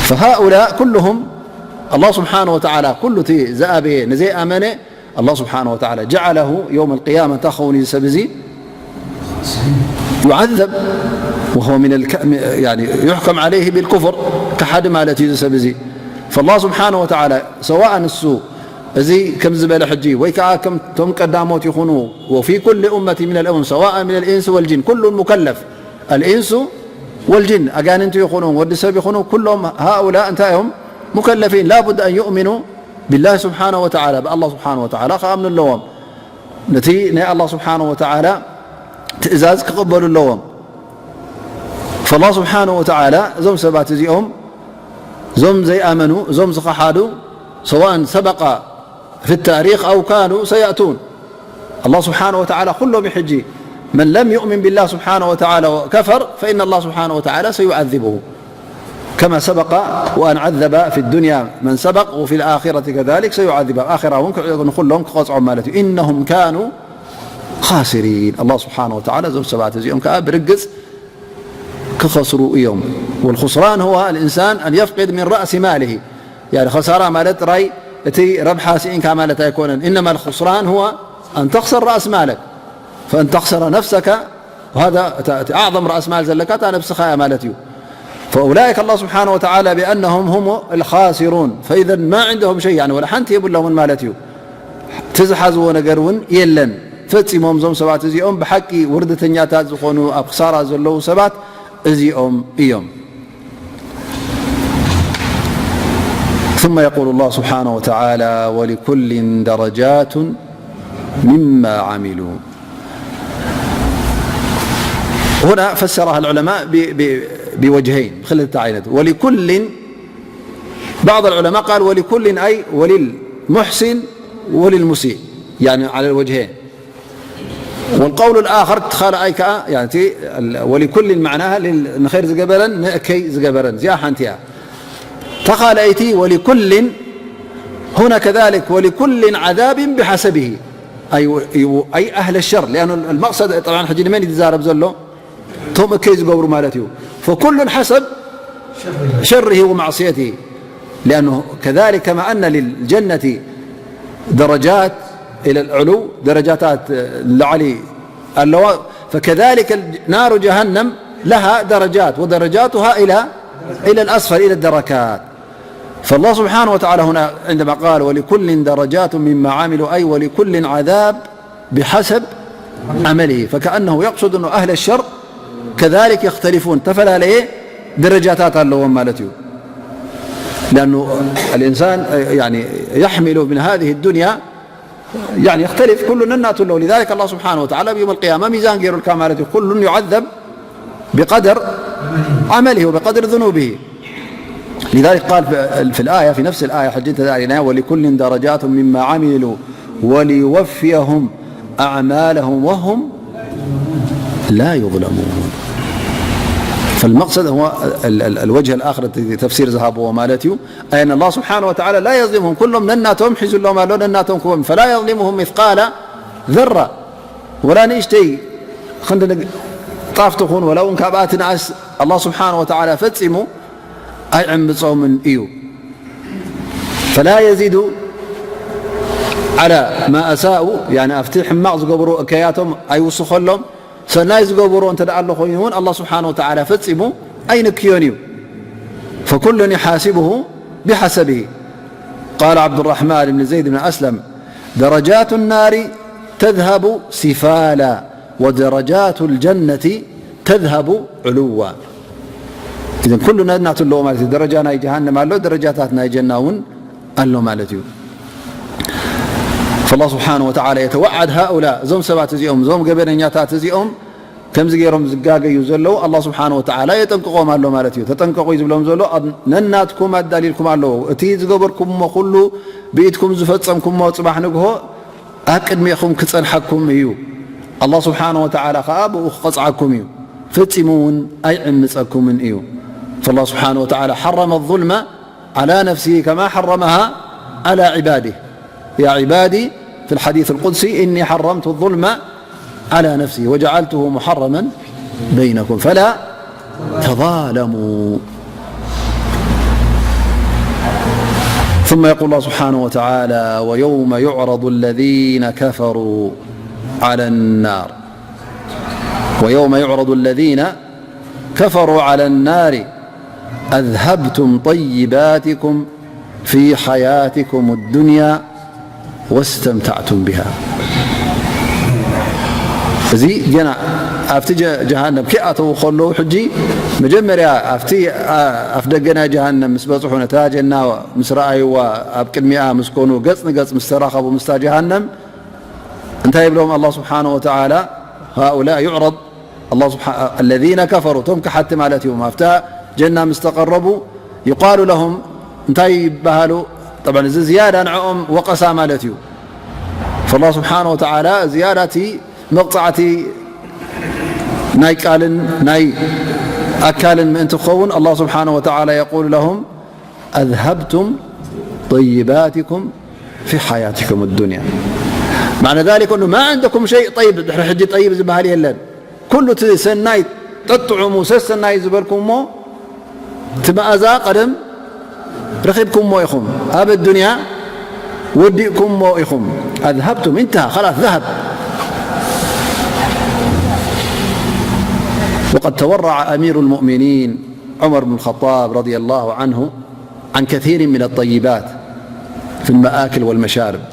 فهؤلاء كلهم الله سبحانه وتعالى كل تي زابه نزي أمنه الله سبحانه وتعالى جعله يوم القيامة تخوني سبزي يعذب وهو من الك-، يعني يحكم عليه بالكفر كحد ما التي سبزي. فالله سبحانه وتعالى سواء السوء እዚ ከም ዝበለ ሕጂ ወይ ከዓ ከም ቶም ቀዳሞት ይኹኑ وفي كل أمة من الأمم سواء من الإنس والجن كل مكلف الإنس والجن ኣጋንንቲ ይኹኑ ወዲ ሰብ ይኹኑ ኩሎም هؤلاء እንታይ እዮም مكلفين لا بد أن يؤمنوا بالله سبحانه وتعالى ብኣላህ ስብሓነ ወተዓላ ክኣምኑ ኣለዎም ነቲ ናይ ኣላህ ስብሓነ ወተዓላ ትእዛዝ ክቕበሉ ኣለዎም فالله سبحانه وتعالى እዞም ሰባት እዚኦም እዞም ዘይኣመኑ እዞም ዝኸሓዱ سواء سبق في التاريخ أو كانوا سيأتون الله سبحانه وتعالى كلهم يحجي من لم يؤمن بالله سبحانه وتعالى وكفر فإن الله سبحانه وتعالى سيعذبه كما سبق وأن عذب في الدنيا من سبق وفي الآخرة كذلك سيعذب الآخرة كلهم كقطعوا مالته إنهم كانوا خاسرين الله سبحانه وتعالى زم سبعة زيهم كأبرقز ክኸስሩ እዮም والخسران هو الإنسان أن يفقد من رأس ماله يعني خسارة ማለት ጥራይ እቲ ረብሓ ስኢንካ ማለት ኣይኮነን إنما الخسران هو أن تخسر رأس مالك فأن تخسر نفسك وهذا أعظم رأس مال ዘለካ እታ ነብስኻ እያ ማለት እዩ فأولئك الله سبحانه وتعالى بأنهم هم الخاسرون فإذا ما عندهم شيء يعني ولا ሓንቲ የብሎምን ማለት እዩ ትዝሓዝዎ ነገር እውን የለን ፈጺሞም እዞም ሰባት እዚኦም ብሓቂ ውርደተኛታት ዝኾኑ ኣብ ክሳራ ዘለዉ ሰባት እዚኦም እዮም ثم يقول الله سبحانه وتعالى ولكل درجات مما عملوا هنا فسرها العلماء بوجهين ولكل بعض العلماء قال ولكل أي وللمحسن وللمسيء يعني على الوجهين والقول الآخر تخال أي كأ يعني ولكل معناها نخير زجبرا نأكي زجبرا زي أحنتيا تخال أيتي ولكل هنا كذلك ولكل عذاب بحسبه أي أي أهل الشر لأن المقصد طبعا حجي من يتزارب زلو ቶም እከይ ዝገብሩ ማለት እዩ فكل حسب شره ومعصيته لأنه كذلك كما أن للجنة درجات إلى العلو درجاتات لعلي اللواء فكذلك نار جهنم لها درجات ودرجاتها إلى إلى الأسفل إلى الدركات فالله سبحانه وتعالى هنا عندما قال ولكل درجات مما عملوا أي ولكل عذاب بحسب عمله فكأنه يقصد أن أهل الشر كذلك يختلفون تفلالي درجاتات اللوم مالتيو لأنه الإنسان يعني يحمل من هذه الدنيا يعني يختلف، ኩሉ ነናቱ ኣለዎ። لذلك الله سبحانه وتعالى يوم القيامة ሚዛን ገይሩልካ ማለት እዩ። ኩሉን يعذب بقدر عمله وبقدر ذنوبه. لذلك قال في، في الآية، في نفس الآية، ሕጂ እንተ ርኢናዮ، ولكل درجات مما عملوا وليوفيهم أعمالهم وهم لا يظلمون. فالمقصد هو ال-، ال-، الوجه الآخر، ተፍሲር ዝሃብዎ ማለት እዩ። أي أن الله سبحانه وتعالى لا يظلمهم، ኩሎም ነናቶም ሒዙሎም ኣሎ፣ ነናቶም ክቦም። فلا يظلمهم مثقال ذرة، ወላ ንእሽተይ ክንዲ ንግ-፣ ጣፍ ትኹን፣ ወላ እውን ካብኣ ትንኣስ፣ ኣላህ ስብሓነ ወተዓላ ፈጺሙ ኣይዕምጾምን እዩ። فلا يزيد على ما أساءوا، يعني ኣብቲ ሕማቕ ዝገብርዎ እከያቶም ኣይውስኸሎም። ሰናይ ዝገብርዎ እንተ ደኣ ኣሎ ኮይኑ እውን፣ ኣላህ ስብሓነ ወተዓላ ፈጺሙ ኣይንክዮን እዩ። فكل يحاسبه بحسبه. قال عبد الرحمن بن زيد بن أسلم: درجات النار تذهب سفالا ودرجات الجنة تذهب علوا. إذن ኩሉ ነናቱ ኣለዎ ማለት እዩ። ደረጃ ናይ ጀሃነም ኣሎ፣ ደረጃታት ናይ ጀና እውን ኣሎ ማለት እዩ። فالله سبحانه وتعالى يتوعد هؤلاء، እዞም ሰባት እዚኦም፣ እዞም ገበነኛታት እዚኦም ከምዚ ገይሮም ዝጋገዩ ዘለዉ ኣላህ ስብሓነ ወተዓላ የጠንቅቖም ኣሎ ማለት እዩ። ተጠንቀቑ እዩ ዝብሎም ዘሎ። ኣብ ነናትኩም ኣዳሊልኩም ኣለዎ። እቲ ዝገበርኩምዎ ኩሉ፣ ብኢድኩም ዝፈጸምኩምዎ ጽባሕ ንግሆ ኣብ ቅድሜኹም ክጸንሓኩም እዩ። ኣላህ ስብሓነ ወተዓላ ኸኣ ብኡ ክቐጽዓኩም እዩ። ፈጺሙ እውን ኣይዕምጸኩምን እዩ። فالله سبحانه وتعالى حرم الظلم على نفسه كما حرمها على عباده. يا عبادي، في الحديث القدسي: إني حرمت الظلم على نفسي وجعلته محرما بينكم فلا تظالموا. ثم يقول الله سبحانه وتعالى: ويوم يعرض الذين كفروا على النار، ويوم يعرض الذين كفروا على النار أذهبتم طيباتكم في حياتكم الدنيا واستمتعتم بها. እዚ ገና ኣብቲ ጀ-፣ ጀሃነም ከይኣተዉ ከለዉ፣ ሕጂ መጀመርያ ኣብቲ፣ ኣ-፣ ኣፍ ደገ ናይ ጀሃነም ምስ በጽሑ፣ ነታ ጀና ምስ ረኣይዋ፣ ኣብ ቅድሚኣ ምስ ኮኑ፣ ገጽ ንገጽ ምስ ተራኸቡ ምስታ ጀሃነም፣ እንታይ ይብሎም ኣላህ ስብሓነ ወተዓላ? هؤلاء يعرض الله سبحانه، الذين كفروا، እቶም ከሓድቲ ማለት እዮም። ኣብታ ጀና ምስ ተቐረቡ يقال لهم، እንታይ ይበሃሉ؟ طبعا እዚ ዝያዳ ንዕኦም ወቐሳ ማለት እዩ። فالله سبحانه وتعالى ዝያዳ እቲ መቕጻዕቲ ናይ ቃልን ናይ ኣካልን ምእንቲ ክኸውን ኣላህ ስብሓነ ወተዓላ يقول لهم: أذهبتم طيباتكم في حياتكم الدنيا. معنى ذلك أنه ما عندكم شيء طيب، ድሕሪ ሕጂ ጠይብ ዝበሃል የለን። ኩሉ እቲ ሰናይ ጠጥዑሙ፣ ሰሰናይ ዝበልኩሞ፣ እቲ መኣዛ ቀደም ረኺብኩሞ ኢኹም። ኣብ ኣዱንያ ወዲእኩሞ ኢኹም። أذهبتم، انتهى، خلاص ذهب. وقد تورع أمير المؤمنين عمر بن الخطاب رضي الله عنه عن كثير من الطيبات في المآكل والمشارب.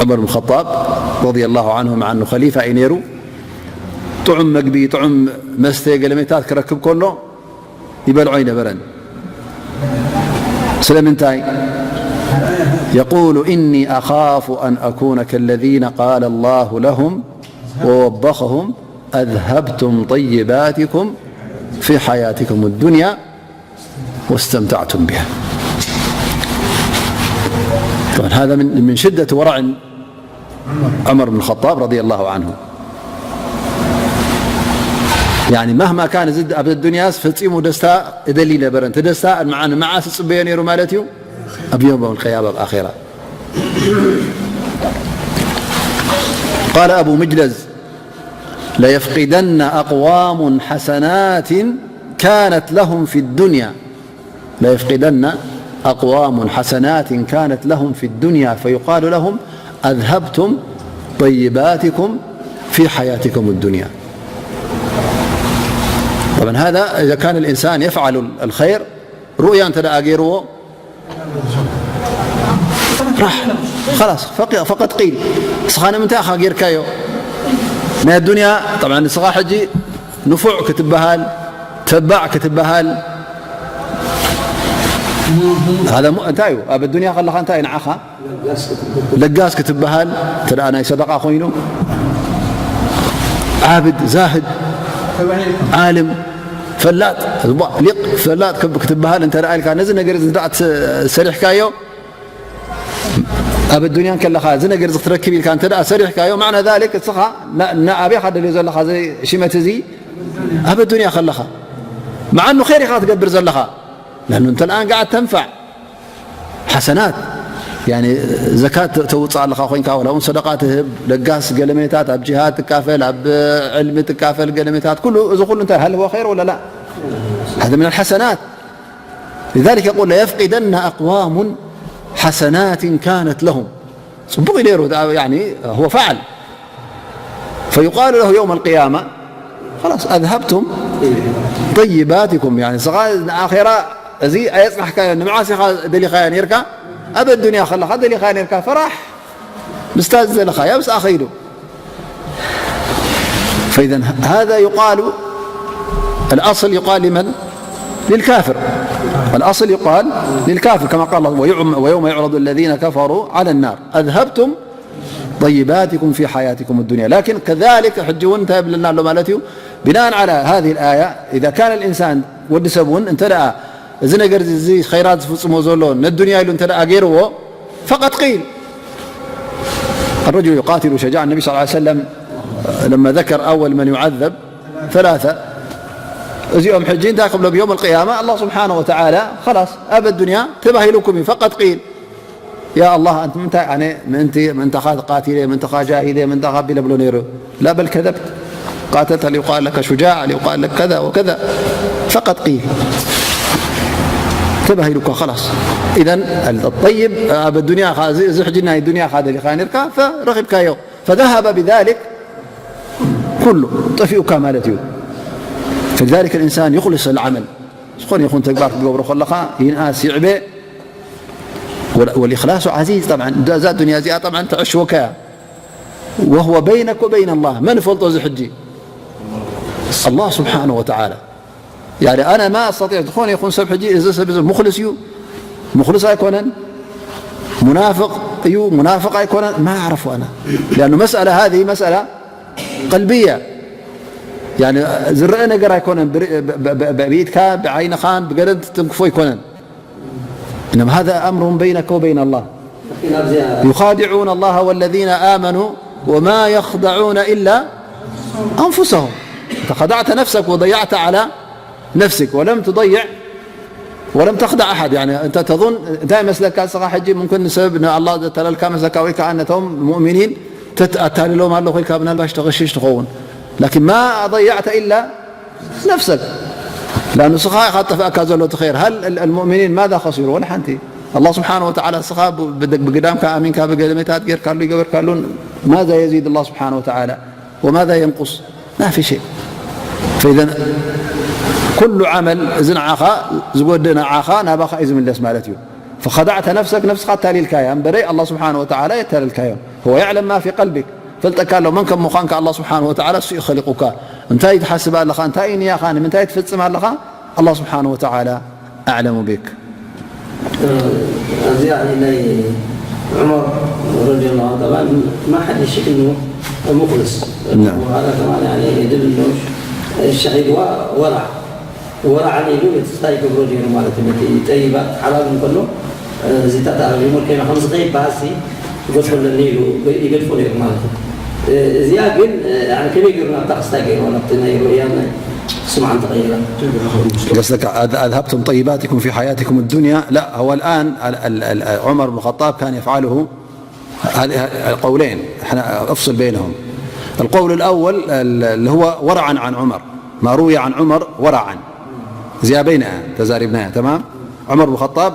عمر بن الخطاب رضي الله عنه، مع أنه خليفة እዩ ነይሩ፣ ጥዑም መግቢ፣ ጥዑም መስተ፣ ገለመታት ክረክብ ከሎ ይበልዖ ኣይነበረን። ስለምንታይ? يقول: إني أخاف أن أكون كالذين قال الله لهم ووبخهم: أذهبتم طيباتكم في حياتكم الدنيا واستمتعتم بها. طبعا هذا من، من شدة ورع عمر بن الخطاب رضي الله عنه. يعني مهما كان زد ኣብ ኣዱንያስ ፈጺሙ ደስታ እደሊ ነበረ። እቲ ደስታ ንመዓ-፣ ንመዓስ ዝጽበዮ ነይሩ ማለት እዩ? ኣብ يوم القيامة، ኣብ ኣኼራ። قال أبو مجلز: ليفقدن أقوام حسنات كانت لهم في الدنيا، ليفقدن أقوام حسنات كانت لهم في الدنيا فيقال لهم: أذهبتم طيباتكم في حياتكم الدنيا. طبعا هذا إذا كان الإنسان يفعل الخير، رؤيا أنت لا أجيره راح، خلاص، فق-، فقد قيل. ንስኻ ንምንታይ ኢኻ ጌርካዮ? ናይ ኣዱንያ፣ طبعا ንስኻ ሕጂ ንፉዕ ክትበሃል፣ ተባዕ ክትበሃል፣ هذا م-، እንታይ እዩ? ኣብ ኣዱንያ ከለኻ እንታይ እዩ ንዓኻ? ለጋስ ክትበሃል፣ እንተ ደኣ ናይ ሰደቃ ኮይኑ፣ ዓብድ፣ ዛህድ፣ ዓልም፣ ፈላጥ፣ ሊቅ፣ ፈላጥ ክትበሃል እንተ ደኣ ኢልካ፣ ነዚ ነገር እዚ እንተ ደኣ ሰሪሕካዮ፣ ኣብ ኣዱንያ ከለኻ እዚ ነገር እዚ ክትረክብ ኢልካ እንተ ደኣ ሰሪሕካዮ፣ ማዕና ዛሊክ እስኻ ና-፣ ና-፣ ኣበይ ኢኻ ደልዮ ዘለኻ እዚ ሽመት እዚ? ኣብ ኣዱንያ ከለኻ። መዓኑ ኸይር ኢኻ ትገብር ዘለኻ። ለኣኑ እንተ ደኣ ንግዓት ተንፋዕ። ሓሰናት፣ ያኒ ዘካት ተ-፣ ተውፅእ ኣለኻ ኮይንካ፣ ወላ እውን ሰደቃ ትህብ፣ ለጋስ ገለሜታት፣ ኣብ ጅሃድ ትካፈል፣ ኣብ ዕልሚ ትካፈል፣ ገለሜታት፣ ኩሉ፣ እዚ ኩሉ እንታይ፣ هل هو خير ولا لا؟ هذا من الحسنات. لذلك يقول: "ليفقدن أقوام حسنات كانت لهم". ጽቡቕ እዩ ነይሩ፣ ያኒ هو فعل. فيقال له يوم القيامة: "خلاص، أذهبتم طيباتكم". ያኒ ንስኻ ንኣኼራ እዚ ኣየጽናሕካዮ፣ ንመዓስ ኢኻ ደሊኻዮ ነይርካ? ኣብ ኣዱንያ ከለኻ ደሊኻዮ ነይርካ፣ ፈራሕ ምስታ ዝደለኻያ ምስኣ ኸይዱ። فإذا هذا يقال، الأصل يقال لمن؟ للكافر. الأصل يقال للكافر، كما قال الله: "ويعم-، ويوم يعرض الذين كفروا على النار أذهبتم طيباتكم في حياتكم الدنيا". لكن كذلك ሕጂ እውን እንታይ የብልና ኣሎ ማለት እዩ؟ بناء على هذه الآية، إذا كان الإنسان፣ ወዲ ሰብ እውን እንተ ደኣ እዚ ነገር እዚ ኸይራት ዝፍጽሞ ዘሎ ነዱንያ ኢሉ እንተ ደኣ ገይርዎ፣ فقد قيل. الرجل يقاتل شجاعا، النبي صلى الله عليه وسلم لما ذكر أول من يعذب ثلاثة، እዚኦም ሕጂ እንታይ ክብሎም? يوم القيامة الله سبحانه وتعالى خلاص ኣብ ኣዱንያ ተባሂሉኩም እዩ። فقد قيل: يا الله، ኣንቲ ምንታይ ኣነ ምእንቲ፣ ምእንታኻ ቃቲለ፣ ምእንታኻ ጃሂደ፣ ምእንታኻ ኣቢለ ብሎ ነይሩ? لا، بل كذبت، قاتلت ليقال لك شجاع، ليقال لك كذا وكذا، فقد قيل، ተባሂሉ እኮ خلاص። إذن الطيب ኣብ ኣዱንያኻ፣ እዚ፣ እዚ ሕጂ ናይ ዱንያኻ ደሊኻ ነርካ፣ فرغبكايو، فذهب بذلك كله، ጠፊኡካ ማለት እዩ። فلذلك الإنسان يخلص العمل، ዝኾነ ይኹን ተግባር ክትገብሮ ከለኻ ይንኣስ ይዕበ። والإخلاص عزيز طبعا، እዛ ዱንያ እዚኣ طبعا ተዕሽወካ እያ። وهو بينك وبين الله، መን ይፈልጦ እዚ ሕጂ? الله سبحانه وتعالى. يعني أنا ما أستطيع، ዝኾነ ይኹን ሰብ ሕጂ እዚ ሰብ እዚ ሙኽልስ እዩ፣ ሙኽልስ ኣይኮነን፣ ሙናፍቕ እዩ፣ ሙናፍቕ ኣይኮነን፣ ما أعرف أنا. لأنه مسألة، هذه مسألة قلبية. يعني ዝረአ ነገር ኣይኮነን፣ ብር-፣ ብ-፣ ብ-፣ ብ-፣ ብኢድካ፣ ብዓይንኻን ብገለን ትትንክፎ ኣይኮነን። إنما هذا أمر بينك وبين الله. يخادعون الله والذين آمنوا وما يخدعون إلا أنفسهم. أنت خدعت نفسك وضيعت على نفسك ولم تضيع ولم تخدع أحد. يعني أنت تظن، እንታይ መስለካ ንስኻ ሕጂ ممكن ንሰብ ንኣላህ ዘታለልካ መስለካ ወይ ከኣ ነቶም ሙእሚኒን ተት-፣ ኣታልሎም ኣለኹ ኢልካ ምናልባሽ ተቕሽሽ ትኸውን። لكن ما ضيعت إلا نفسك. لأنه ንስኻ ኢኻ ጠፋእካ ዘሎ እቲ ኸይር። هل ال-، المؤمنين ماذا خسروا؟ ولا ሓንቲ። الله سبحانه وتعالى ንስኻ ብ-፣ ብድ-፣ ብግዳምካ ኣሚንካ ብገለሜታት ጌርካሉ ይገበርካሉን ماذا يزيد الله سبحانه وتعالى وماذا ينقص؟ ما في شيء. فإذا كل عمل እዚ ንዓኻ ዝጎድእ ንዓኻ ናባኻ እዩ ዝምለስ ማለት እዩ። فخدعت نفسك، ነፍስኻ ኣታሊልካያ እምበረይ الله سبحانه وتعالى የታለልካዮ። هو يعلم ما في قلبك። ፈልጠካ ኣሎ መን ከም ምዃንካ الله سبحانه وتعالى እሱ እዩ ኸሊቑካ። እንታይ ትሓስብ ኣለኻ? እንታይ እዩ ንያኻ? ንምንታይ ትፍጽም ኣለኻ? الله سبحانه وتعالى أعلم بك. እዚኣ ናይ ዑመር ረዲየላሁ ዐንሁ ጠብዓን ማ ሓዲሽ እንሁ ሙኽልስ ናም። ወሃዛ ከማን ያኒ የድል እንሁ ሸሂድዋ ወራዕ ወራዕን ኢሉ እቲ እንታይ ይገብሮ ነይሩ ማለት እዩ። ነቲ ጠይባት ሓላል እንከሎ እዚታት ኣረቢሞ ከይና ከምዚ ከይበሃሲ ይገድፎ ኣለኒ ኢሉ ይገድፎ ነይሩ ማለት እዩ። እዚኣ ግን ያኒ ከመይ ገይሩ ናብታ ክስታይ ገይርዋ ናብቲ ናይ ሩእያን ናይ ስምዓን ተቐይራ? قصدك أذ-، أذهبتم طيباتكم في حياتكم الدنيا؟ لا، هو الآن ال-، ال-، ال-، عمر بن الخطاب كان يفعله هذه القولين، احنا افصل بينهم. القول الأول ال-، اللي هو ورعا عن عمر، ما روي عن عمر ورعا. زي بين تزاربنا، تمام؟ عمر بن الخطاب،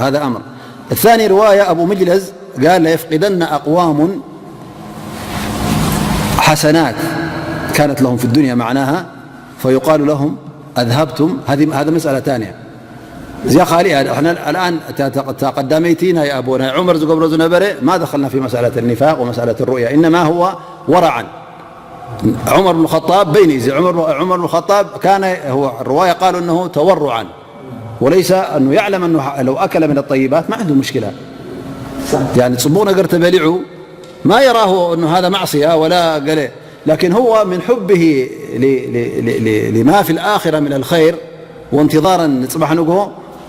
هذا أمر. الثاني رواية أبو مجلز قال: "ليفقدن أقوام حسنات كانت لهم في الدنيا"، معناها فيقال لهم: "أذهبتم"، هذه، هذا مسألة ثانية. እዚኣ ካልእ እያ። ሕና ኣልኣን እታ፣ እታ፣ እታ ቀዳመይቲ ናይ ኣቦ ናይ ዑመር ዝገብሮ ዝነበረ ما دخلنا في مسألة النفاق ومسألة الرؤيا، إنما هو ورعا. عمر بن الخطاب بين إذ عمر، عمر بن الخطاب كان هو الرواية قالوا أنه تورعا، وليس أنه يعلم أنه لو أكل من الطيبات ما عنده مشكلة. يعني، ጽቡቕ ነገር ተበሊዑ ما يراه أنه هذا معصية ولا ገለ، لكن هو من حبه ل- ل- ل- ل- لما في الآخرة من الخير وانتظارا ንጽባሕ ንግሆ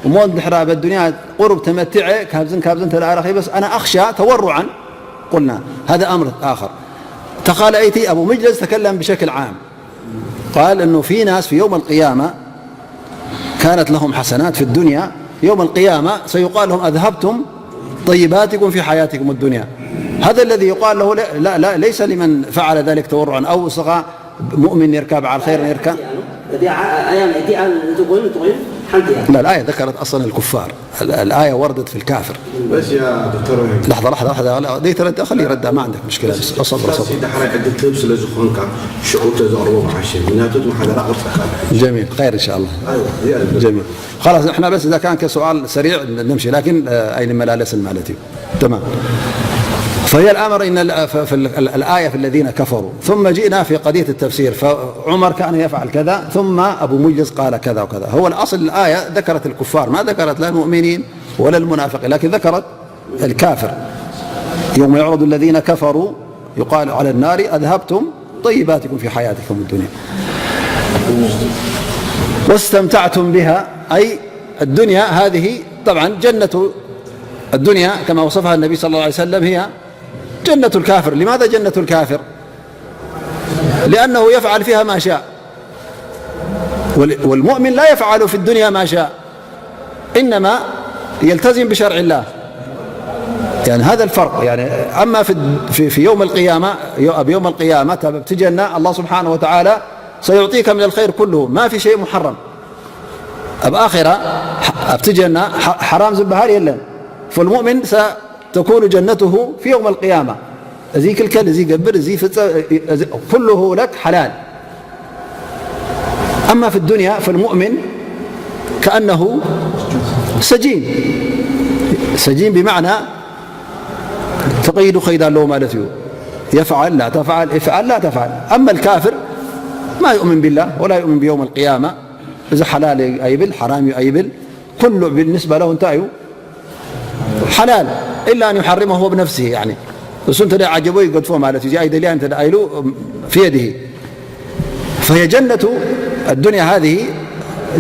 እሞ ድሕሪ ኣብ ኣዱንያ ቁሩብ ተመቲዐ ካብዝን ካብዝን እንተ ደኣ ረኺበስ أنا أخشى تورعا قلنا هذا أمر آخر። ተኻልኣይቲ أبو مجلس تكلم بشكل عام، قال أنه في ناس في يوم القيامة كانت لهم حسنات في الدنيا، يوم القيامة سيقال لهم أذهبتم طيباتكم في حياتكم الدنيا. هذا الذي يقال له لا، لا، لا، ليس لمن فعل ذلك تورعا أو سخا مؤمن يركب على الخير يركب. لا، الآية ذكرت أصلا الكفار. ال- الآية وردت في الكافر. بس يا دكتور وهيب، لحظة، لحظة، لحظة، لا، دي ترد، خليه يرد، ما عندك مشكلة، بس أصبر، ዳስ أصبر. ዳሕራይ ዕድል ትህብ ስለ ዝኾንካ ሽዑ ተዘቕርቦ መዓሸ ምክንያቱ እቲ መሓደራ ቅርጸካ جميل، خير إن شاء الله. أيوة، زيادة. جميل. خلاص، احنا بس إذا كان كسؤال سريع نمشي، لكن آه، أين ملالس مالتي. تمام. فهي الأمر إن ال- ف- في ال- ال- الآية في الذين كفروا، ثم جئنا في قضية التفسير، فعمر كان يفعل كذا، ثم أبو مجلس قال كذا وكذا. هو الأصل الآية ذكرت الكفار، ما ذكرت لا المؤمنين ولا المنافقين، لكن ذكرت الكافر. يوم يعرض الذين كفروا يقال على النار أذهبتم طيباتكم في حياتكم الدنيا واستمتعتم بها، أي الدنيا هذه طبعا جنة الدنيا كما وصفها النبي صلى الله عليه وسلم هي جنة الكافر. لماذا جنة الكافر؟ لأنه يفعل فيها ما شاء، والمؤمن لا يفعل في الدنيا ما شاء، إنما يلتزم بشرع الله. يعني هذا الفرق. يعني أما في في في يوم القيامة، يوم القيامة تبتجنا الله سبحانه وتعالى سيعطيك من الخير كله، ما في شيء محرم. أب آخرة أبتجنا حرام زبهار يلن. فالمؤمن ستكون جنته في يوم القيامة. እዚ ክልከል፣ እዚ ገብር፣ እዚ ፍጸ-፣ እዚ ኩሉ ለክ ሓላል። أما في الدنيا فالمؤمن كأنه سجين. سجين بمعنى تقيد قيد له ማለት እዩ. يفعل لا تفعل، افعل لا تفعل. أما الكافر ما يؤمن بالله ولا يؤمن بيوم القيامة. እዚ ሓላል ኣይብል፣ ሓራም እዩ ኣይብል። ኩሉ بالنسبة له እንታይ እዩ? ሓላል إلا أن يحرمه هو بنفسه، يعني እሱ እንተ ዓጀቦ ይገድፎ ማለት እዩ። እዚኣ ኣይደልያ እንተ ኢሉ في يده. فهي جنة الدنيا هذه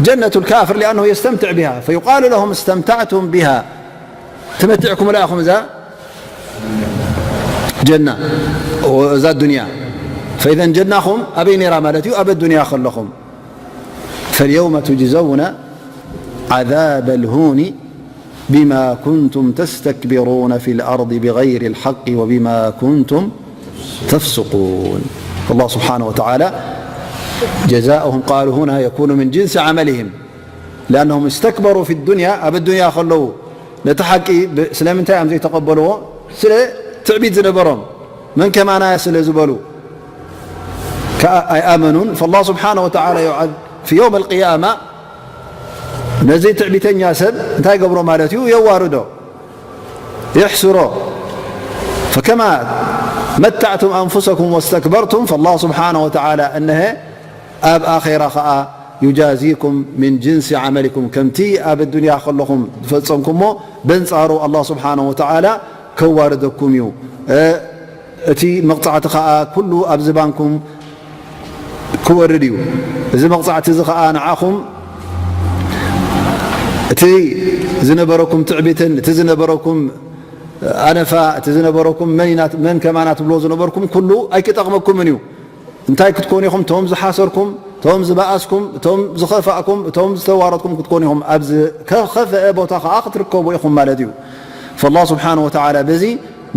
جنة الكافر لأنه يستمتع بها، فيقال لهم استمتعتم بها، ተመቲዕኩም ኢኹም እዛ ጀና እዛ ዱንያ። فإذا ጀናኹም ኣበይ ነይራ ማለት እዩ? ኣብ ኣዱንያ ከለኹም። فاليوم تجزون عذاب الهون بما كنتم تستكبرون في الأرض بغير الحق وبما كنتم تفسقون. فالله سبحانه وتعالى جزاؤهم، قالوا هنا يكون من جنس عملهم، لأنهم استكبروا في الدنيا، ኣብ ኣዱንያ ከለዉ ነቲ ሓቂ ብ-፣ ስለምንታይ እዮም ዘይተቐበልዎ? ስለ ትዕቢት ዝነበሮም፣ መን ከማና ስለ ዝበሉ። ከኣ ኣይኣመኑን። فالله سبحانه وتعالى يعذ-، في يوم القيامة ነዚ ትዕቢተኛ ሰብ እንታይ ገብሮ ማለት እዩ? የዋርዶ፣ የሕስሮ። فكما متعتم أنفسكم واستكبرتم، فالله سبحانه وتعالى እነሀ ኣብ ኣኼራ ኸኣ يجازيكم من جنس عملكم، ከምቲ ኣብ ኣዱንያ ከለኹም ዝፈጸምኩሞ በንጻሩ ኣላህ ስብሓነሁ ወተዓላ ከዋርደኩም እዩ። እ፣ እቲ መቕጻዕቲ ኸኣ ኩሉ ኣብ ዝባንኩም ክወርድ እዩ። እዚ መቕጻዕቲ እዚ ኸኣ ንዓኹም እቲ ዝነበረኩም ትዕቢትን እቲ ዝነበረኩም ኣነፋ፣ እቲ ዝነበረኩም መን ኢና፣ መን ከማና ትብልዎ ዝነበርኩም ኩሉ ኣይክጠቕመኩምን እዩ። እንታይ ክትኮኑ ኢኹም? እቶም ዝሓሰርኩም፣ እቶም ዝበኣስኩም፣ እቶም ዝኸፋእኩም፣ እቶም ዝተዋረድኩም ክትኮኑ ኢኹም። ኣብ ዝኸፍአ ቦታ ኸዓ ክትርከቡ ኢኹም ማለት እዩ። ፈላህ ስብሓነ ወተዓላ በዚ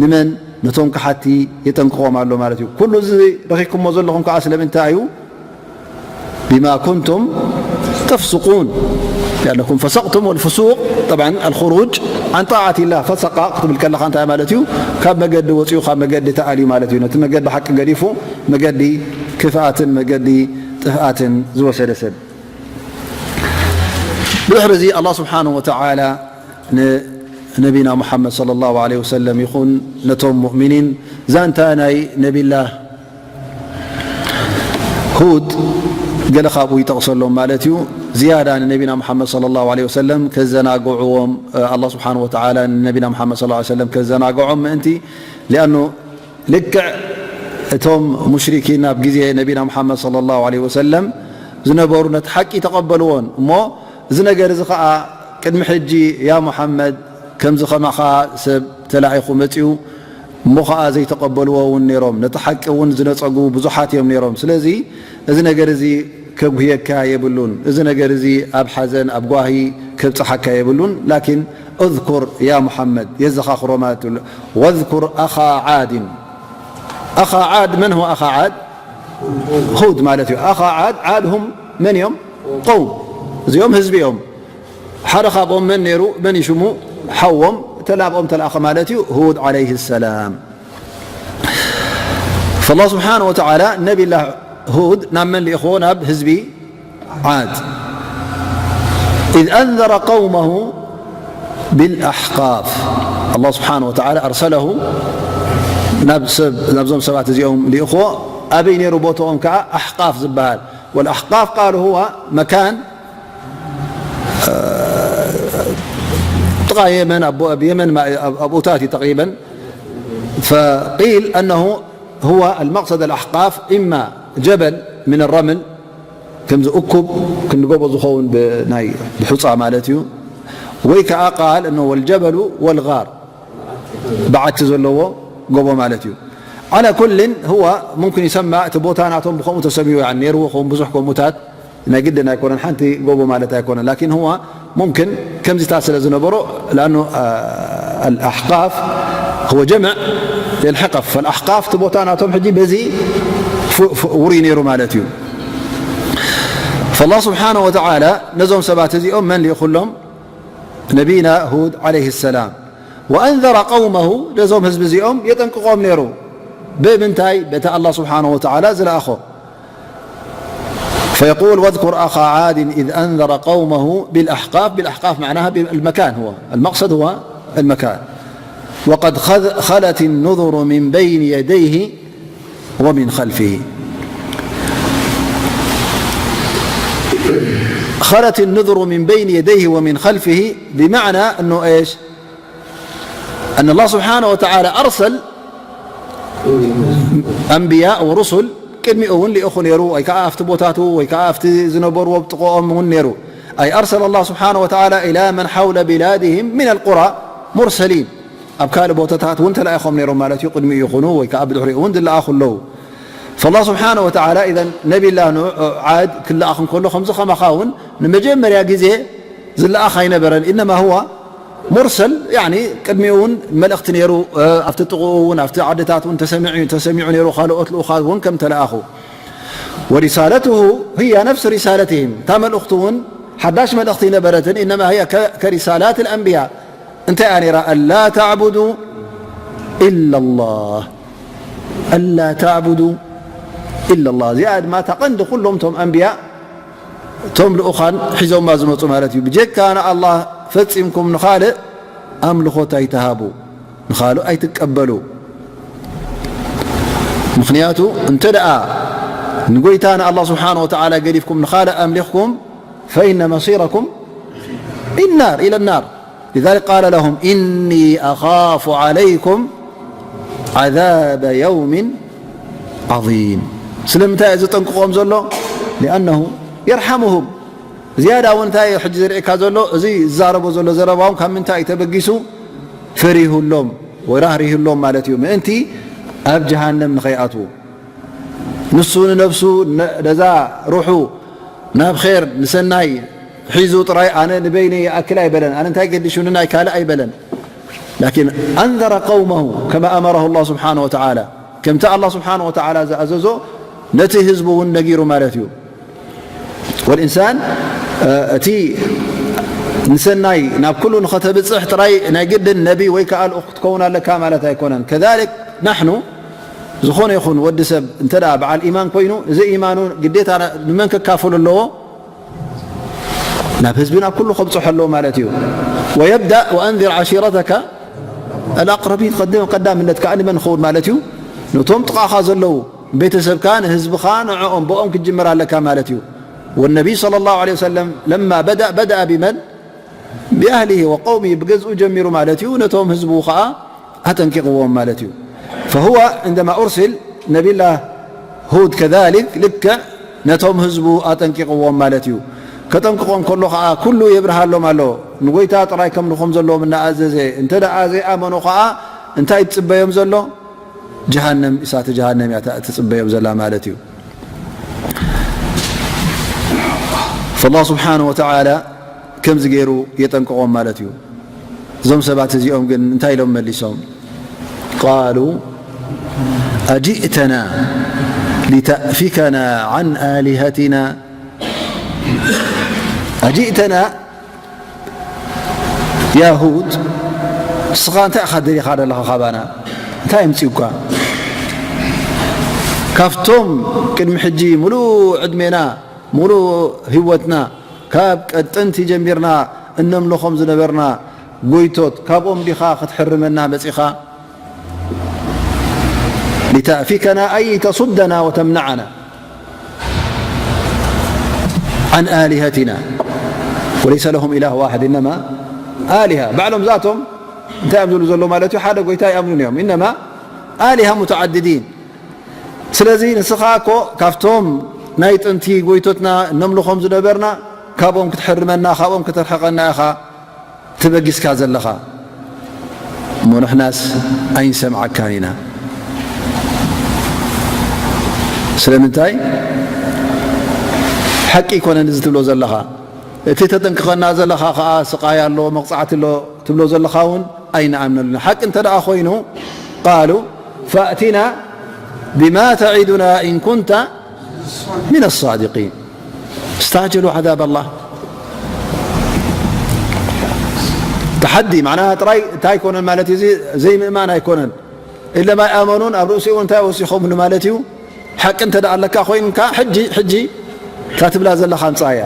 ንመን? ነቶም ከሓቲ የጠንቅቖም ኣሎ ማለት እዩ። ኩሉ እዚ ረኺብኩሞ ዘለኹም ከዓ ስለምንታይ እዩ? ቢማ ኩንቱም ተፍሱቁን፣ ሊኣነኩም ፈሰቅቱም። ወልፍሱቅ ጠብዓን ኣልኹሩጅ ዓን ጣዓት ኢላህ። ፈሰቃ ክትብል ከለኻ እንታይ ማለት እዩ? ካብ መገዲ ወፂኡ፣ ካብ መገዲ ተኣልዩ ማለት እዩ። ነቲ መገዲ ሓቂ ገዲፉ መገዲ ክፍኣትን መገዲ ጥፍኣትን ዝወሰደ ሰብ። ብድሕሪ እዚ ኣላህ ስብሓነሁ ወተዓላ ንነቢና ሙሓመድ ሰለላሁ ዐለይሂ ወሰለም ይኹን ነቶም ሙእሚኒን ዛንታ ናይ ነቢላህ ሁድ ገለ ካብኡ ይጠቕሰሎም ማለት እዩ። ዝያዳ ንነቢና ሙሓመድ ሰለላሁ ዐለይሂ ወሰለም ከዘናግዕዎም፣ ኣላህ ስብሓነሁ ወተዓላ ንነቢና ሙሓመድ ሰለላሁ ዐለይሂ ወሰለም ከዘናግዖም ምእንቲ፣ ሊኣኑ ልክዕ እቶም ሙሽሪኪን ኣብ ግዜ ነቢና ሙሓመድ ሰለላሁ ዐለይሂ ወሰለም ዝነበሩ ነቲ ሓቂ ተቐበልዎን እሞ፣ እዚ ነገር እዚ ኸኣ ቅድሚ ሕጂ ያ ሙሓመድ ከምዚ ኸማኻ ሰብ ተላኢኹ መጺኡ፣ እሞ ኸኣ ዘይተቐበልዎ እውን ነይሮም፣ ነቲ ሓቂ እውን ዝነጸጉ ብዙሓት እዮም ነይሮም። ስለዚ እዚ ነገር እዚ ከጉህየካ የብሉን፣ እዚ ነገር እዚ ኣብ ሓዘን ኣብ ጓሂ ከብጽሓካ የብሉን። ላኪን እዝኩር ያ ሙሓመድ፣ የዘኻኽሮ ማለት እዩ። ወዝኩር ኣኻ ዓድን። ኣኻ ዓድ መን ሁወ ኣኻ ዓድ? ሁድ ማለት እዩ። ኣኻ ዓድ፣ ዓድ ሁም መን እዮም? ቀውም፣ እዚኦም ህዝቢ እዮም። ሓደ ካብኦም መን ነይሩ? መን እዩ ሽሙ? ሓዎም፣ እተ ናብኦም ተለኣኸ ማለት እዩ፣ ሁድ ዓለይሂ ሰላም። ፈላህ ስብሓነ ወተዓላ ነቢላህ ሁድ ናብ መን ልኢኽዎ? ናብ ህዝቢ ዓድ። إذ أنذر قومه بالأحقاف. ኣላህ ስብሓነ ወተዓላ أرسله ናብ ሰብ፣ ናብዞም ሰባት እዚኦም ልኢኽዎ። ኣበይ ነይሩ ቦትኦም ከዓ? ኣሕቃፍ ዝበሃል። والأحقاف قالوا هو مكان ጥቓ የመን፣ ኣብ የመን ኣብኡታት እዩ ተቕሪበን። فقيل أنه هو المقصد الأحقاف إما جبل من الرمل ከምዚ እኩብ ክንዲ ጎቦ ዝኸውን ብናይ ብሑፃ ማለት እዩ። ወይ ከዓ قال أنه والجبل والغار በዓቲ ዘለዎ ጎቦ ማለት እዩ። على كل هو ممكن يسمى እቲ ቦታ ናቶም ብኸምኡ ተሰሚዎ ነይርዎ ኸውን ብዙሕ ከምኡታት ናይ ግድን ኣይኮነን፣ ሓንቲ ጎቦ ማለት ኣይኮነን። ላኪን هو ممكن ከምዚታት ስለ ዝነበሮ لأنه الأحقاف هو جمع للحقف فالأحقاف እቲ ቦታ ናቶም ሕጂ በዚ ውሩይ ነይሩ ማለት እዩ። فالله سبحانه وتعالى ነዞም ሰባት እዚኦም መን ልኢኹሎም? ነቢና ሁድ عليه السلام وأنذر قومه ነዞም ህዝቢ እዚኦም የጠንቅቖም ነይሩ። ብምንታይ? በቲ ኣላህ ስብሓነሁ ወተዓላ ዝለኣኾ። فيقول واذكر أخا عاد إذ أنذر قومه بالأحقاف. بالأحقاف معناها بالمكان، هو المقصد هو المكان. وقد خذ- خلت النذر من بين يديه ومن خلفه. خلت النذر من بين يديه ومن خلفه، بمعنى أنه إيش؟ أن الله سبحانه وتعالى أرسل أنبياء ورسل ቅድሚኡ እውን ልኢኹ ነይሩ፣ ወይ ከዓ ኣብቲ ቦታቱ ወይ ከዓ ኣብቲ ዝነበርዎ ጥቕኦም እውን ነይሩ። أي أرسل الله سبحانه وتعالى إلى من حول بلادهم من القرى مرسلين. ኣብ ካልእ ቦታታት እውን ተላኢኾም ነይሮም ማለት እዩ። ቅድሚኡ ይኹኑ ወይ ከዓ ብድሕሪኡ እውን ዝለኣኹ ኣለዉ። فالله سبحانه وتعالى إذا ነቢላ ዓድ ክለኣኽ እንከሎ ከምዚ ከማኻ እውን ንመጀመርያ ግዜ ዝለኣኽ ኣይነበረን። إنما هو مرسل، يعني ቅድሚኡ እውን መልእኽቲ ነይሩ። ኣብቲ ጥቕኡ እውን ኣብቲ ዓድታት እውን ተሰሚዑ ነይሩ። ካልኦት ልኡኻት እውን ከም ተለኣኹ ورسالته هي نفس رسالتهم እታ መልእኽቱ እውን ሓዳሽ መልእኽቲ ኣይነበረትን። إنما هي كرسالات الأنبياء እንታይ እያ ነይራ? ألا تعبدوا إلا الله ألا تعبدوا إلا الله እዚኣ ድማ እታ ቀንዲ ኩሎም እቶም ኣንብያ እቶም ልኡኻን ሒዞማ ዝመፁ ማለት እዩ። ብጀካ ንኣላህ ፈፂምኩም ንኻልእ ኣምልኾት ኣይትሃቡ፣ ንኻልእ ኣይትቀበሉ። ምኽንያቱ እንተ ደኣ ንጎይታ ንኣላህ ስብሓነ ወተዓላ ገዲፍኩም ንኻልእ ኣምሊኽኩም فإن مصيركم النار إلى النار. لذلك قال لهم إني أخاف عليكم عذاب يوم عظيم. ስለምንታይ እዩ ዘጠንቅቖም ዘሎ? لأنه يرحمهم. ዝያዳ እውን እንታይ እዩ ሕጂ ዝርእየካ ዘሎ? እዚ ዝዛረቦ ዘሎ ዘረባ እውን ካብ ምንታይ እዩ ተበጊሱ? ፈሪሁሎም ወይ ራህሪሁሎም ማለት እዩ። ምእንቲ ኣብ ጀሃነም ንኸይኣትዉ። ንሱ ንነብሱ ነዛ ሩሑ ናብ ኼር ንሰናይ ሒዙ ጥራይ ኣነ ንበይነይ ይኣክል ኣይበለን። ኣነ እንታይ ገዲሹኒ ናይ ካልእ ኣይበለን። ላኪን أنذر قومه كما أمره الله سبحانه وتعالى ከምቲ ኣላህ ስብሓነ ወተዓላ ዝኣዘዞ ነቲ ህዝቡ እውን ነጊሩ ማለት እዩ። والإنسان እቲ ንሰናይ ናብ ኩሉ ንኸተብፅሕ ጥራይ ናይ ግድን ነቢ ወይ ከዓ ልኡኽ ክትከውን ኣለካ ማለት ኣይኮነን። كذلك نحن ዝኾነ ይኹን ወዲ ሰብ እንተ ደኣ በዓል ኢማን ኮይኑ እዚ ኢማኑ ግዴታ ንመን ከካፍሉ ኣለዎ? ናብ ህዝቢ ናብ ኩሉ ከብፅሖ ኣለዎ ማለት እዩ። ويبدأ وأنذر عشيرتك الأقربين ቀዳምነት ከዓ ንመን ክኸውን ማለት እዩ? ነቶም ጥቓኻ ዘለዉ ቤተሰብካ ንህዝብኻ ንዕኦም ብኦም ክትጅምር ኣለካ ማለት እዩ። والنبي صلى الله عليه وسلم لما بدأ، بدأ بمن؟ بأهله وقومه، ብገዝኡ ጀሚሩ ማለት እዩ። ነቶም ህዝቡ ኸዓ ኣጠንቂቕዎም ማለት እዩ። فهو عندما أرسل، ነቢላህ ሁድ كذلك ልክዕ ነቶም ህዝቡ ኣጠንቂቕዎም ማለት እዩ። ከጠንቅቖም ከሎ ኸዓ ኩሉ የብርሃሎም ኣሎ። ንጎይታ ጥራይ ከምልኾም ዘለዎም እናኣዘዘ፣ እንተ ደኣ ዘይኣመኑ ኸዓ እንታይ ትጽበዮም ዘሎ? ጀሃነም፣ እሳተ ጀሃነም እያ ትጽበዮም ዘላ ማለት እዩ። فالله سبحانه وتعالى ከምዚ ገይሩ የጠንቅቖም ማለት እዩ። እዞም ሰባት እዚኦም ግን እንታይ ኢሎም መሊሶም? قالوا أجئتنا لتأفكنا عن آلهتنا أجئتنا يا هود، ንስኻ እንታይ ኢኻ ደሊኻ ዘለኻ ካባና? እንታይ ኣምጺኡካ? ካብቶም ቅድሚ ሕጂ ሙሉእ ዕድሜና፣ ሙሉእ ህይወትና፣ ካብ ቀጥንቲ ጀሚርና እነምልኾም ዝነበርና ጎይቶት፣ ካብኦም ዲኻ ክትሕርመና መጺኻ? لتأفكنا أي تصدنا وتمنعنا عن آلهتنا وليس لهم إله واحد إنما آلهة ባዕሎም ዛቶም እንታይ እዮም ዝብሉ ዘለዉ ማለት እዩ? ሓደ ጎይታ ይኣምኑን እዮም። إنما آلهة متعددين ስለዚ ንስኻ እኮ ካብቶም ናይ ጥንቲ ጎይቶትና እነምልኾም ዝነበርና ካብኦም ክትሕርመና ካብኦም ክትርሕቐና ኢኻ ተበጊስካ ዘለኻ እሞ ንሕናስ ኣይንሰምዓካን ኢና። ስለምንታይ ሓቂ ኣይኮነን እዚ ትብሎ ዘለኻ? እቲ ተጠንቅቐና ዘለኻ ኸዓ ስቓይ ኣሎ፣ መቕጻዕቲ ኣሎ ትብሎ ዘለኻ እውን ኣይንኣምነሉን። ሓቂ እንተ ደኣ ኮይኑ ቃሉ ፈእቲና ብማ ተዒዱና ኢን ኩንተ ሚነ ሳዲቂን። استعجلوا عذاب الله። ተሓዲ ማዕና ጥራይ እንታይ ኣይኮነን ማለት እዩ፣ እዚ ዘይምእማን ኣይኮነን። ኢለማ ኣይኣመኑን ኣብ ርእሲኡ እንታይ ወሲኾምሉ ማለት እዩ። ሓቂ እንተ ደኣ ኣለካ ኮይንካ ሕጂ ሕጂ እታ ትብላ ዘለኻ ኣምጻያ።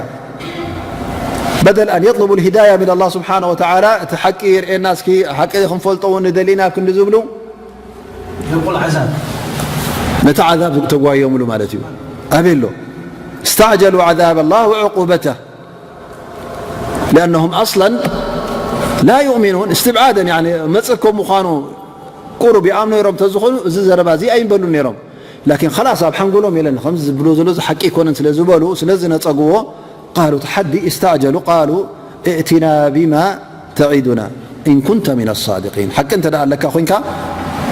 بدل أن يطلبوا الهداية من الله سبحانه وتعالى እቲ ሓቂ የርእየና እስኪ ሓቂ ክንፈልጦ እውን ንደሊና ክንዲ ዝብሉ ነቲ ዓዛብ ተጓየምሉ ማለት እዩ። ኣበይ ኣሎ? استعجلوا عذاب الله وعقوبته لأنهم أصلا لا يؤمنون استبعادا يعني መጽእ ከም ምዃኑ ቁሩብ ይኣምኑ ነይሮም ተዝኾኑ እዚ ዘረባ እዚ ኣይንበሉን ነይሮም። ላኪን ኸላስ ኣብ ሓንጎሎም የለን ከምዚ ዝብሎ ዘሎ እዚ ሓቂ ኣይኮነን ስለ ዝበሉ ስለ ዝነጸግዎ قالوا ተሓዲ استعجلوا قالوا ائتنا بما تعدنا إن كنت من الصادقين ሓቂ እንተ ደኣ ኣለካ ኮይንካ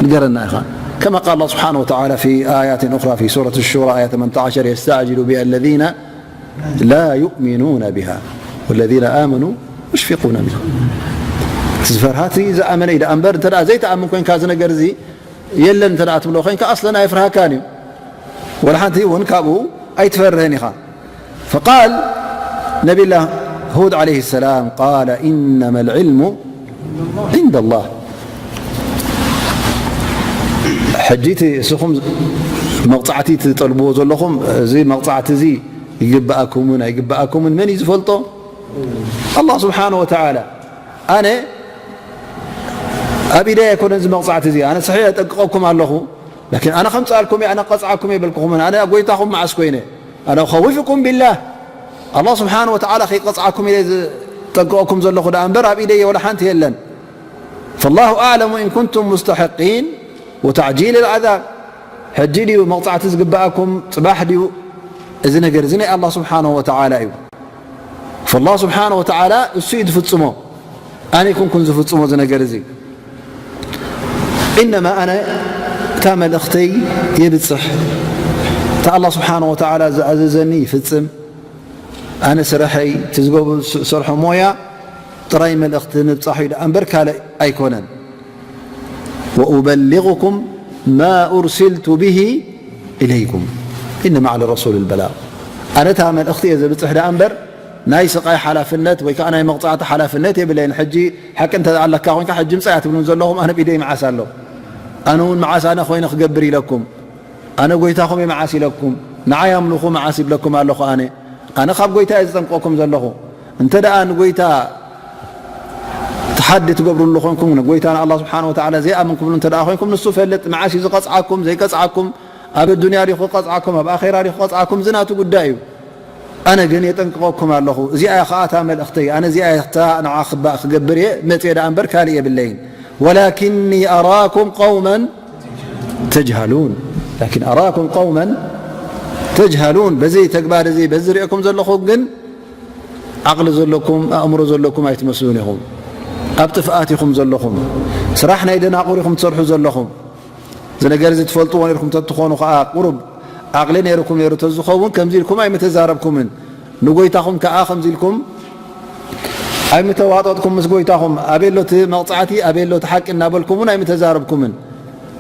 ንገረና ኢኻ كما قال الله سبحانه وتعالى في آيات أخرى في سورة الشورى آية ثمانية عشر يستعجل بها الذين لا يؤمنون بها والذين آمنوا مشفقون منها እቲ ዝፈርሃ እቲ ዝኣመነ እዩ ደኣ እምበር እንተ ደኣ ዘይትኣምን ኮይንካ እዚ ነገር እዚ የለን እንተ ደኣ ትብሎ ኮይንካ ኣስለን ኣይፍርሃካን እዩ ወላ ሓንቲ እውን ካብኡ ኣይትፈርህን ኢኻ فقال نبي الله هود عليه السلام قال إنما العلم عند الله ሕጂ እቲ እስኹም መቕጻዕቲ ትጠልብዎ ዘለኹም እዚ መቕጻዕቲ እዚ ይግበኣኩምን ኣይግበኣኩምን መን እዩ ዝፈልጦ ኣላህ ስብሓን ወተዓላ ኣነ ኣብ ኢደይ ኣይኮነን እዚ መቕጻዕቲ እዚ ኣነ ስሒሕ የጠንቅቐኩም ኣለኹ ላኪን ኣነ ከምፅኣልኩም እየ ኣነ ቀፅዓኩም እየ በልኩኹምን ኣነ ጎይታኹም መዓስ ኮይነ ኣነ ኸዊፍኩም ቢላህ ኣላህ ስብሓን ወተዓላ ከይቀፅዓኩም ኢለ ዝጠንቅቐኩም ዘለኹ ደኣ እምበር ኣብ ኢደይ ወላ ሓንቲ የለን فالله أعلم إن كنتم مستحقين وتعجيل العذاب ሕጂ ድዩ መቕፃዕቲ ዝግበኣኩም ፅባሕ ድዩ እዚ ነገር እዚ ናይ ኣላህ ስብሓን ወተዓላ እዩ فالله سبحانه وتعالى እሱ እዩ ዝፍፅሞ ኣነ ይኩንኩን ዝፍፅሞ እዚ ነገር እዚ إنما ኣነ እታ መልእኽተይ የብፅሕ እታ ኣላህ ስብሓን ወተዓላ ዝኣዘዘኒ ይፍፅም ኣነ ስረሐይ እቲ ዝገብሩ ዝሰርሖ ሞያ ጥራይ መልእኽቲ ምብፃሕ እዩ ደኣ እምበር ካልእ ኣይኮነን وأبلغكم ما أرسلت به إليكم إنما على الرسول البلاغ ኣነ እታ መልእኽቲ እየ ዘብፅሕ ደኣ እምበር ናይ ስቓይ ሓላፍነት ወይ ከዓ ናይ መቕፃዕቲ ሓላፍነት የብለይን ሕጂ ሓቂ እንተ ኣለካ ኮይንካ ሕጂ ምፃያ ትብሉን ዘለኹም ኣነ ብኢደይ መዓስ ኣሎ ኣነ እውን መዓስ ኣነ ኮይነ ክገብር ኢለኩም ኣነ ጎይታኹም እየ መዓስ ኢለኩም ንዓይ ኣምልኹ መዓስ ይብለኩም ኣለኹ ኣነ ኣነ ካብ ጎይታ እየ ዝጠንቅቐኩም ዘለኹ እንተ ደኣ ንጎይታ ተሓዲ ትገብርሉ ኮይንኩም ንጎይታ ንኣላ ስብሓን ወተዓላ ዘይኣምን ክብሉ እንተ ደኣ ኮይንኩም ንሱ ፈልጥ መዓስ እዩ ዝቐፅዓኩም ዘይቀፅዓኩም ኣብ ኣዱንያ ዲኹ ቀፅዓኩም ኣብ ኣኼራ ዲኹ ቀፅዓኩም እዚ ናቱ ጉዳይ እዩ ኣነ ግን የጠንቅቐኩም ኣለኹ። እዚኣ እያ ኸኣ እታ መልእኽተይ። ኣነ እዚኣ እያ እታ ንዓ ክባእ ክገብር እየ መጽየ ደኣ እምበር ካልእ የብለይን። ወላኪኒ ኣራኩም ቀውመን ተጅሃሉን። ላኪን ኣራኩም ቀውመን ተጅሃሉን። በዚ ተግባር እዚ፣ በዚ ዝርእየኩም ዘለኹ ግን ዓቕሊ ዘለኩም፣ ኣእምሮ ዘለኩም ኣይትመስሉን ኢኹም። ኣብ ጥፍኣት ኢኹም ዘለኹም። ስራሕ ናይ ደናቑር ኢኹም ትሰርሑ ዘለኹም። እዚ ነገር እዚ ትፈልጥዎ ነርኩም ተትኾኑ ኸዓ፣ ቁሩብ ዓቕሊ ነይርኩም ነይሩ ተዝኸውን፣ ከምዚ ኢልኩም ኣይምተዛረብኩምን። ንጎይታኹም ከኣ ከምዚ ኢልኩም ኣይምተዋጠጥኩም ምስ ጎይታኹም። ኣበይ ኣሎ እቲ መቕጻዕቲ፣ ኣበይ ኣሎ እቲ ሓቂ እናበልኩም እውን ኣይምተዛረብኩምን።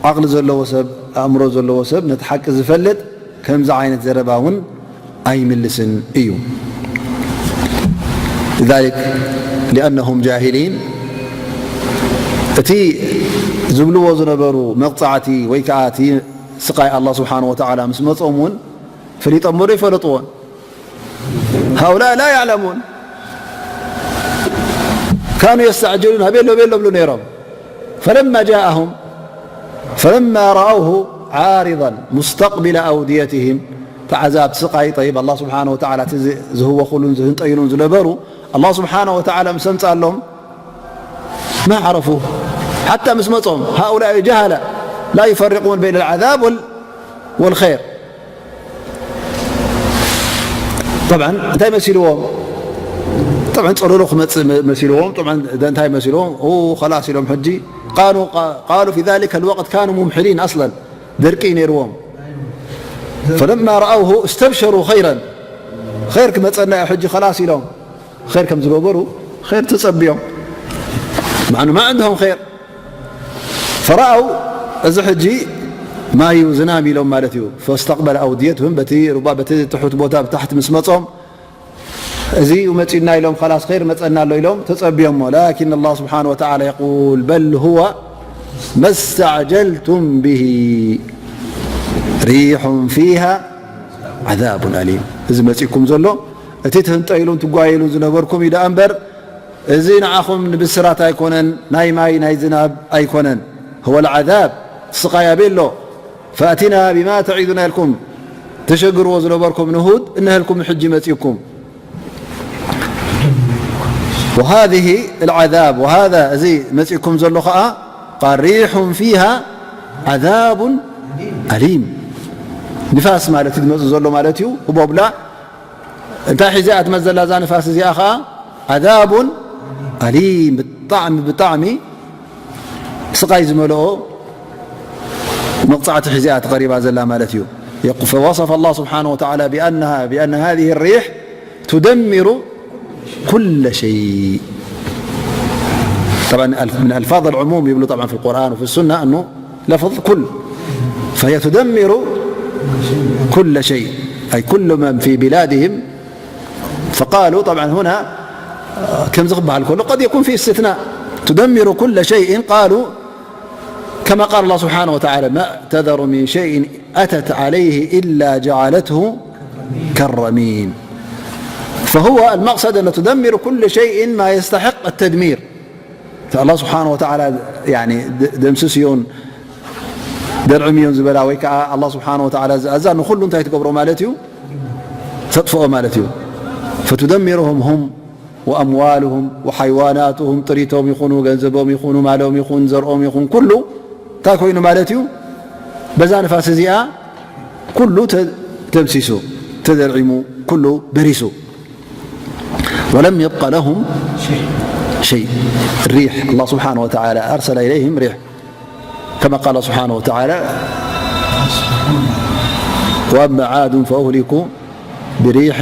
ዓቕሊ ዘለዎ ሰብ፣ ኣእምሮ ዘለዎ ሰብ፣ ነቲ ሓቂ ዝፈልጥ ከምዚ ዓይነት ዘረባ እውን ኣይምልስን እዩ። ذلك لأنهم جاهلين። እቲ ዝብልዎ ዝነበሩ መቕጻዕቲ ወይ ከኣ እቲ ስቓይ ኣላህ ስብሓነሁ ወተዓላ ምስ መጾም እውን ፈሊጦሞ ዶ ይፈለጥዎን? هؤلاء لا يعلمون. كانوا يستعجلون، ቤሎ ቤሎ ብሉ ነይሮም። فلما جاءهم، فلما رأوه عارضا مستقبل أوديتهم، እቲ ዓዛብ ስቓይ፣ ጠይብ፣ ኣላህ ስብሓነሁ ወተዓላ እቲ ዝ-፣ ዝህወኹሉን ዝህንጠይሉን ዝነበሩ፣ ኣላህ ስብሓነሁ ወተዓላ ምስ ኣምጻሎም፣ ما عرفوه، ሓታ ምስ መጾም، هؤلاء جهلة لا يفرقون بين العذاب وال-، والخير. طبعا እንታይ መሲልዎም؟ طبعا ጸለሎ ክመጽእ መ-፣ መሲልዎም። طبعا እንታይ መሲልዎም? ኦ፣ خلاص ኢሎም ሕጂ። قالوا، قالوا في ذلك الوقت كانوا ممحلين أصلا، ደርቂ ነይርዎም። فلما رأوه استبشروا خيرا، خير ክመጸና እዩ ሕጂ خلاص ኢሎም። ኸይር ከም ዝገበሩ ኸይር ተጸብዮም። مع أنه ما عندهم خير. فرأوا، እዚ ሕጂ ማይ እዩ ዝናም ኢሎም ማለት እዩ። فاستقبل أوديتهم، በቲ ሩባ፣ በቲ ትሑት ቦታ ብታሕቲ ምስ መጾም፣ እዚ እዩ መጺኡና ኢሎም፣ خلاص ኸይር መጸና ኣሎ ኢሎም ተጸብዮሞ። لكن الله سبحانه وتعالى يقول: بل هو ما استعجلتم به ريح فيها عذاب أليم. እዚ መጺእኩም ዘሎ እቲ ትህንጠይሉን ትጓየሉን ዝነበርኩም እዩ ደኣ እምበር፣ እዚ ንዓኹም ንብስራት ኣይኮነን፣ ናይ ማይ ናይ ዝናብ ኣይኮነን። هو العذاب፣ ስቓይ ኣበይ ኣሎ? فأتنا بما تعدنا ኢልኩም ተሸግርዎ ዝነበርኩም ንሁድ፣ እነሀልኩም ሕጂ መጺእኩም። وهذه العذاب، وهذا እዚ መጺእኩም ዘሎ ኸኣ قال ريح فيها عذاب أليم። ንፋስ ማለት እዩ ዝመጽእ ዘሎ ማለት እዩ። ህቦብላ እንታይ ሒዛ እያ ትመጽእ ዘላ እዛ ንፋስ እዚኣ ኸኣ؟ عذاب أليم، ብጣዕሚ፣ ብጣዕሚ ስቓይ ዝመልኦ መቕጻዕቲ ሒዛ እያ ትቐሪባ ዘላ ማለት እዩ። يق-، فوصف الله سبحانه وتعالى بأنها، بأن هذه الريح تدمر كل شيء. طبعا الف-، من ألفاظ العموم يبلو طبعا في القرآن وفي السنة أنه لفظ كل، فهي تدمر كل شيء، أي كل من في بلادهم. فقالوا، طبعا هنا، آه، كم زغب على الكل، قد يكون في استثناء، تدمر كل شيء. قالوا كما قال الله سبحانه وتعالى: ما تذر من شيء أتت عليه إلا جعلته كالرميم. فهو المقصد أن تدمر كل شيء ما يستحق التدمير. فالله سبحانه وتعالى، يعني، د-، ደምስስዮን ደርዕምዮን ዝበላ ወይ ከዓ ኣላህ ስብሓነ ወተዓላ ዝኣዛ ንኹሉ እንታይ ትገብሮ ማለት እዩ? ተጥፍኦ ማለት እዩ። فتدمرهم هم وأموالهم وحيواناتهم፣ ጥሪቶም ይኹኑ፣ ገንዘቦም ይኹኑ፣ ማሎም ይኹን፣ ዘርኦም ይኹን፣ ኩሉ እንታይ ኮይኑ ማለት እዩ? በዛ ንፋስ እዚኣ ኩሉ ተ-፣ ተምሲሱ፣ ተደርዒሙ፣ ኩሉ በሪሱ። ولم يبق لهم شيء. الريح، الله سبحانه وتعالى أرسل إليهم ريح. كما قال سبحانه وتعالى: وأما عاد فأهلكوا بريح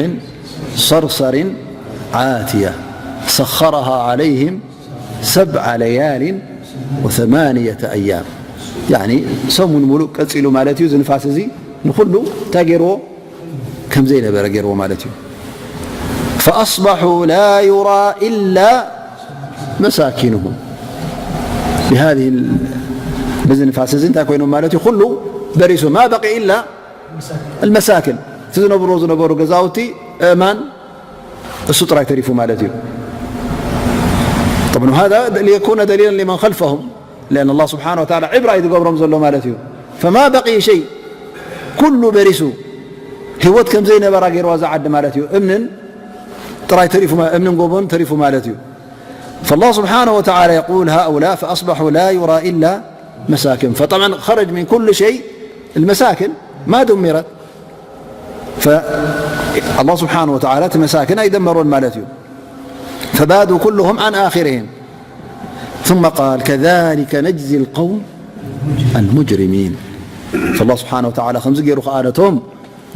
صرصر عاتية سخرها عليهم سبع ليال وثمانية أيام. يعني ሰሙን ሙሉእ ቀጺሉ ማለት እዩ። እዚ ንፋስ እዚ ንኹሉ እንታይ ገይርዎ? ከም ዘይነበረ ገይርዎ ማለት እዩ። فأصبحوا لا يرى إلا مساكنهم. بهذه ال-، በዚ ንፋስ እዚ እንታይ ኮይኖም ማለት እዩ? ኩሉ በሪሱ። ما بقي إلا المساكن። እቲ ዝነብርዎ ዝነበሩ ገዛውቲ፣ እእማን፣ እሱ ጥራይ ተሪፉ ማለት እዩ። طبعا هذا ليكون دليلا لمن خلفهم، لأن الله سبحانه وتعالى عبرة እዩ ዝገብሮም ዘሎ ማለት እዩ። فما بقي شيء، ኩሉ በሪሱ። ህይወት ከም ዘይነበራ ገይርዋ እዛ ዓዲ ማለት እዩ። እምንን ጥራይ ተሪፉ፣ እምንን ጎቦን ተሪፉ ማለት እዩ። فالله سبحانه وتعالى يقول: هؤلاء فأصبحوا لا يرى إلا مساكن. فطبعا خرج من كل شيء المساكن ما دمرت. فالله سبحانه وتعالى እቲ መሳኪን ኣይደመሮን ማለት እዩ። فبادوا كلهم عن آخرهم. ثم قال: كذلك نجزي القوم المجرمين. فالله سبحانه وتعالى ከምዚ ገይሩ ከኣ ነቶም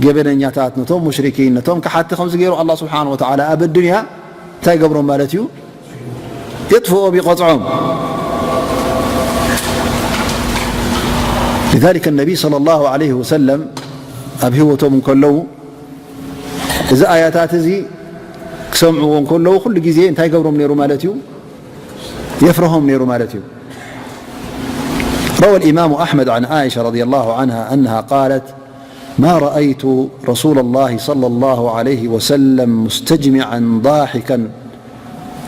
ገበነኛታት፣ ነቶም ሙሽሪኪን፣ ነቶም ከሓቲ ከምዚ ገይሩ ኣላህ ስብሓነ ወተዓላ ኣብ ኣዱንያ እንታይ ይገብሮም ማለት እዩ? የጥፍኦም፣ ይቐጽዖም። لذلك النبي صلى الله عليه وسلم ኣብ ህይወቶም እንከለዉ እዚ ኣያታት እዚ ክሰምዕዎ እንከለዉ ኩሉ ግዜ እንታይ ይገብሮም ነይሩ ማለት እዩ? የፍርሆም ነይሩ ማለት እዩ። روى الإمام أحمد عن عائشة رضي الله عنها أنها قالت: ما رأيت رسول الله صلى الله عليه وسلم مستجمعا ضاحكا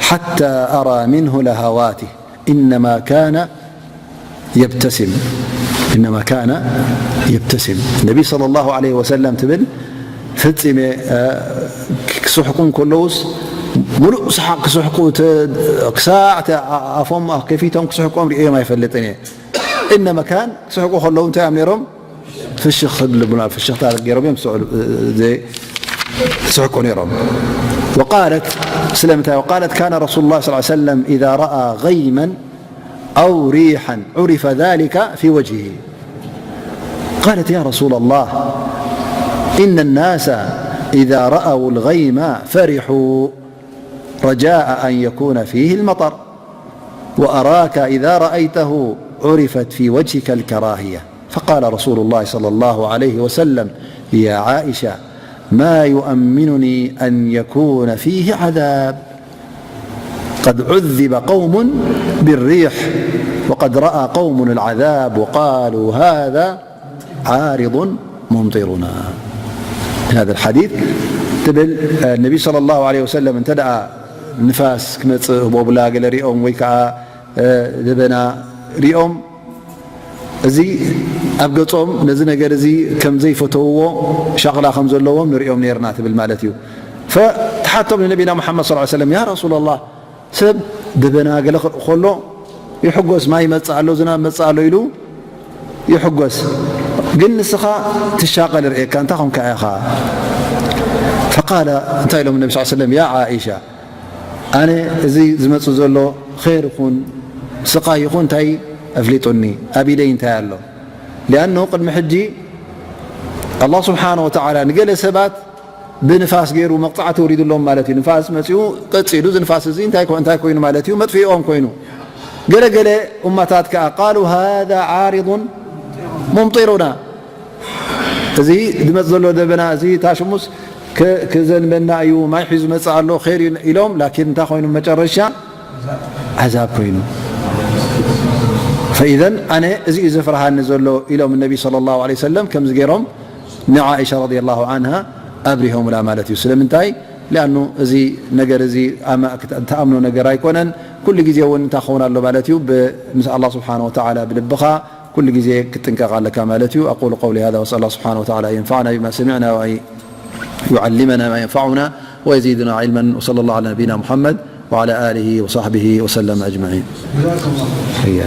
حتى أرى منه لهواته، إنما كان يبتسم، إنما كان يبتسم. ነቢ صلى الله عليه وسلم ትብል ፈጺመ፣ እ፣ ክስሕቁ እንከለዉስ፣ ሙሉእ ሰሓቕ ክስሕቁ፣ ተ-፣ ክሳዕ ተ-፣ ኣፎም ከፊቶም ክስሕቆም ርእዮም ኣይፈልጥን እየ። إنما كان ክስሕቁ ከለዉ እንታይ እዮም ነይሮም? ፍሽኽ ክብሉ፣ ፍሽኽታ ገይሮም እዮም ዝስዕሉ፣ እ፣ ዘ-፣ ዝስሕቁ ነይሮም። وقالت، ስለምንታይ؟ وقالت: كان رسول الله صلى الله عليه وسلم إذا رأى غيما أو ريحا عرف ذلك في وجهه. قالت: يا رسول الله، إن الناس إذا رأوا الغيم فرحوا رجاء أن يكون فيه المطر، وأراك إذا رأيته عرفت في وجهك الكراهية. فقال رسول الله صلى الله عليه وسلم: يا عائشة، ما يؤمنني أن يكون فيه عذاب، قد عذب قوم بالريح، وقد رأى قوم العذاب، وقالوا: هذا عارض ممطرنا. هذا الحديث ትብል፣ እ፣ ነቢ صلى الله عليه وسلم እንተ ደኣ ንፋስ ክመጽእ ህቦብላ ገለ ሪኦም ወይ ከዓ፣ እ፣ ደበና ሪኦም፣ እዚ ኣብ ገጾም ነዚ ነገር እዚ ከም ዘይፈተውዎ፣ ሻቕላ ከም ዘለዎም ንሪኦም ነይርና ትብል ማለት እዩ። ፈ-፣ ተሓቶም ንነቢና ሙሓመድ صلى الله عليه وسلم: يا رسول الله، ሰብ ደበና ገለ ክርኢ ከሎ ይሕጎስ፣ ማይ ይመጽእ ኣሎ፣ ዝናብ ይመጽእ ኣሎ ኢሉ ይሕጎስ። ግን ንስኻ ትሻቐል ርእየካ፣ እንታይ ኮንካ ኢኻ? فقال፣ እንታይ ኢሎም ነቢ صلى الله عليه وسلم؟ يا عائشة، ኣነ እዚ ዝመጽእ ዘሎ ኸይር ይኹን ስቓይ ይኹን እንታይ ኣፍሊጡኒ? ኣብ ኢደይ እንታይ ኣሎ? لأنه ቅድሚ ሕጂ ኣላህ ስብሓነ ወተዓላ ንገለ ሰባት ብንፋስ ገይሩ መቕጻዕቲ ወሪዱሎም ማለት እዩ። ንፋስ መጺኡ ቀጺሉ፣ እዚ ንፋስ እዚ እንታይ ኮ-፣ እንታይ ኮይኑ ማለት እዩ? መጥፊኦም ኮይኑ። ገለ ገለ እማታት ከኣ قالوا: هذا عارض ممطرنا، እዚ ዝመጽእ ዘሎ ደበና እዚ ታሽሙስ ክ-፣ ክዘንበና እዩ፣ ማይ ሒዙ መጽእ ኣሎ፣ ኸይር እዩ ኢሎም። ላኪን እንታይ ኮይኑ መጨረሻ? ዓዛብ ኮይኑ። ፈኢዘን ኣነ እዚ እዩ ዘፍርሃኒ ዘሎ ኢሎም ነቢ صلى الله عليه وسلم ከምዚ ገይሮም ንዓኢሻ رضي الله عنها ኣብሪሆምላ ማለት እዩ። ስለምንታይ? لأنه እዚ ነገር እዚ ኣማ-፣ ክት-፣ ትኣምኖ ነገር ኣይኮነን። ኩሉ ግዜ እውን እንታይ ክኸውን ኣሎ ማለት እዩ? ብ-፣ ምስ ኣላህ ስብሓነ ወተዓላ ብልብኻ ኩሉ ግዜ ክትጥንቀቕ ኣለካ ማለት እዩ። أقول قولي هذا وأسأل الله سبحانه وتعالى أن ينفعنا بما سمعنا وأن يعلمنا ما ينفعنا ويزيدنا علما. وصلى الله على نبينا محمد وعلى آله وصحبه وسلم أجمعين. إياك.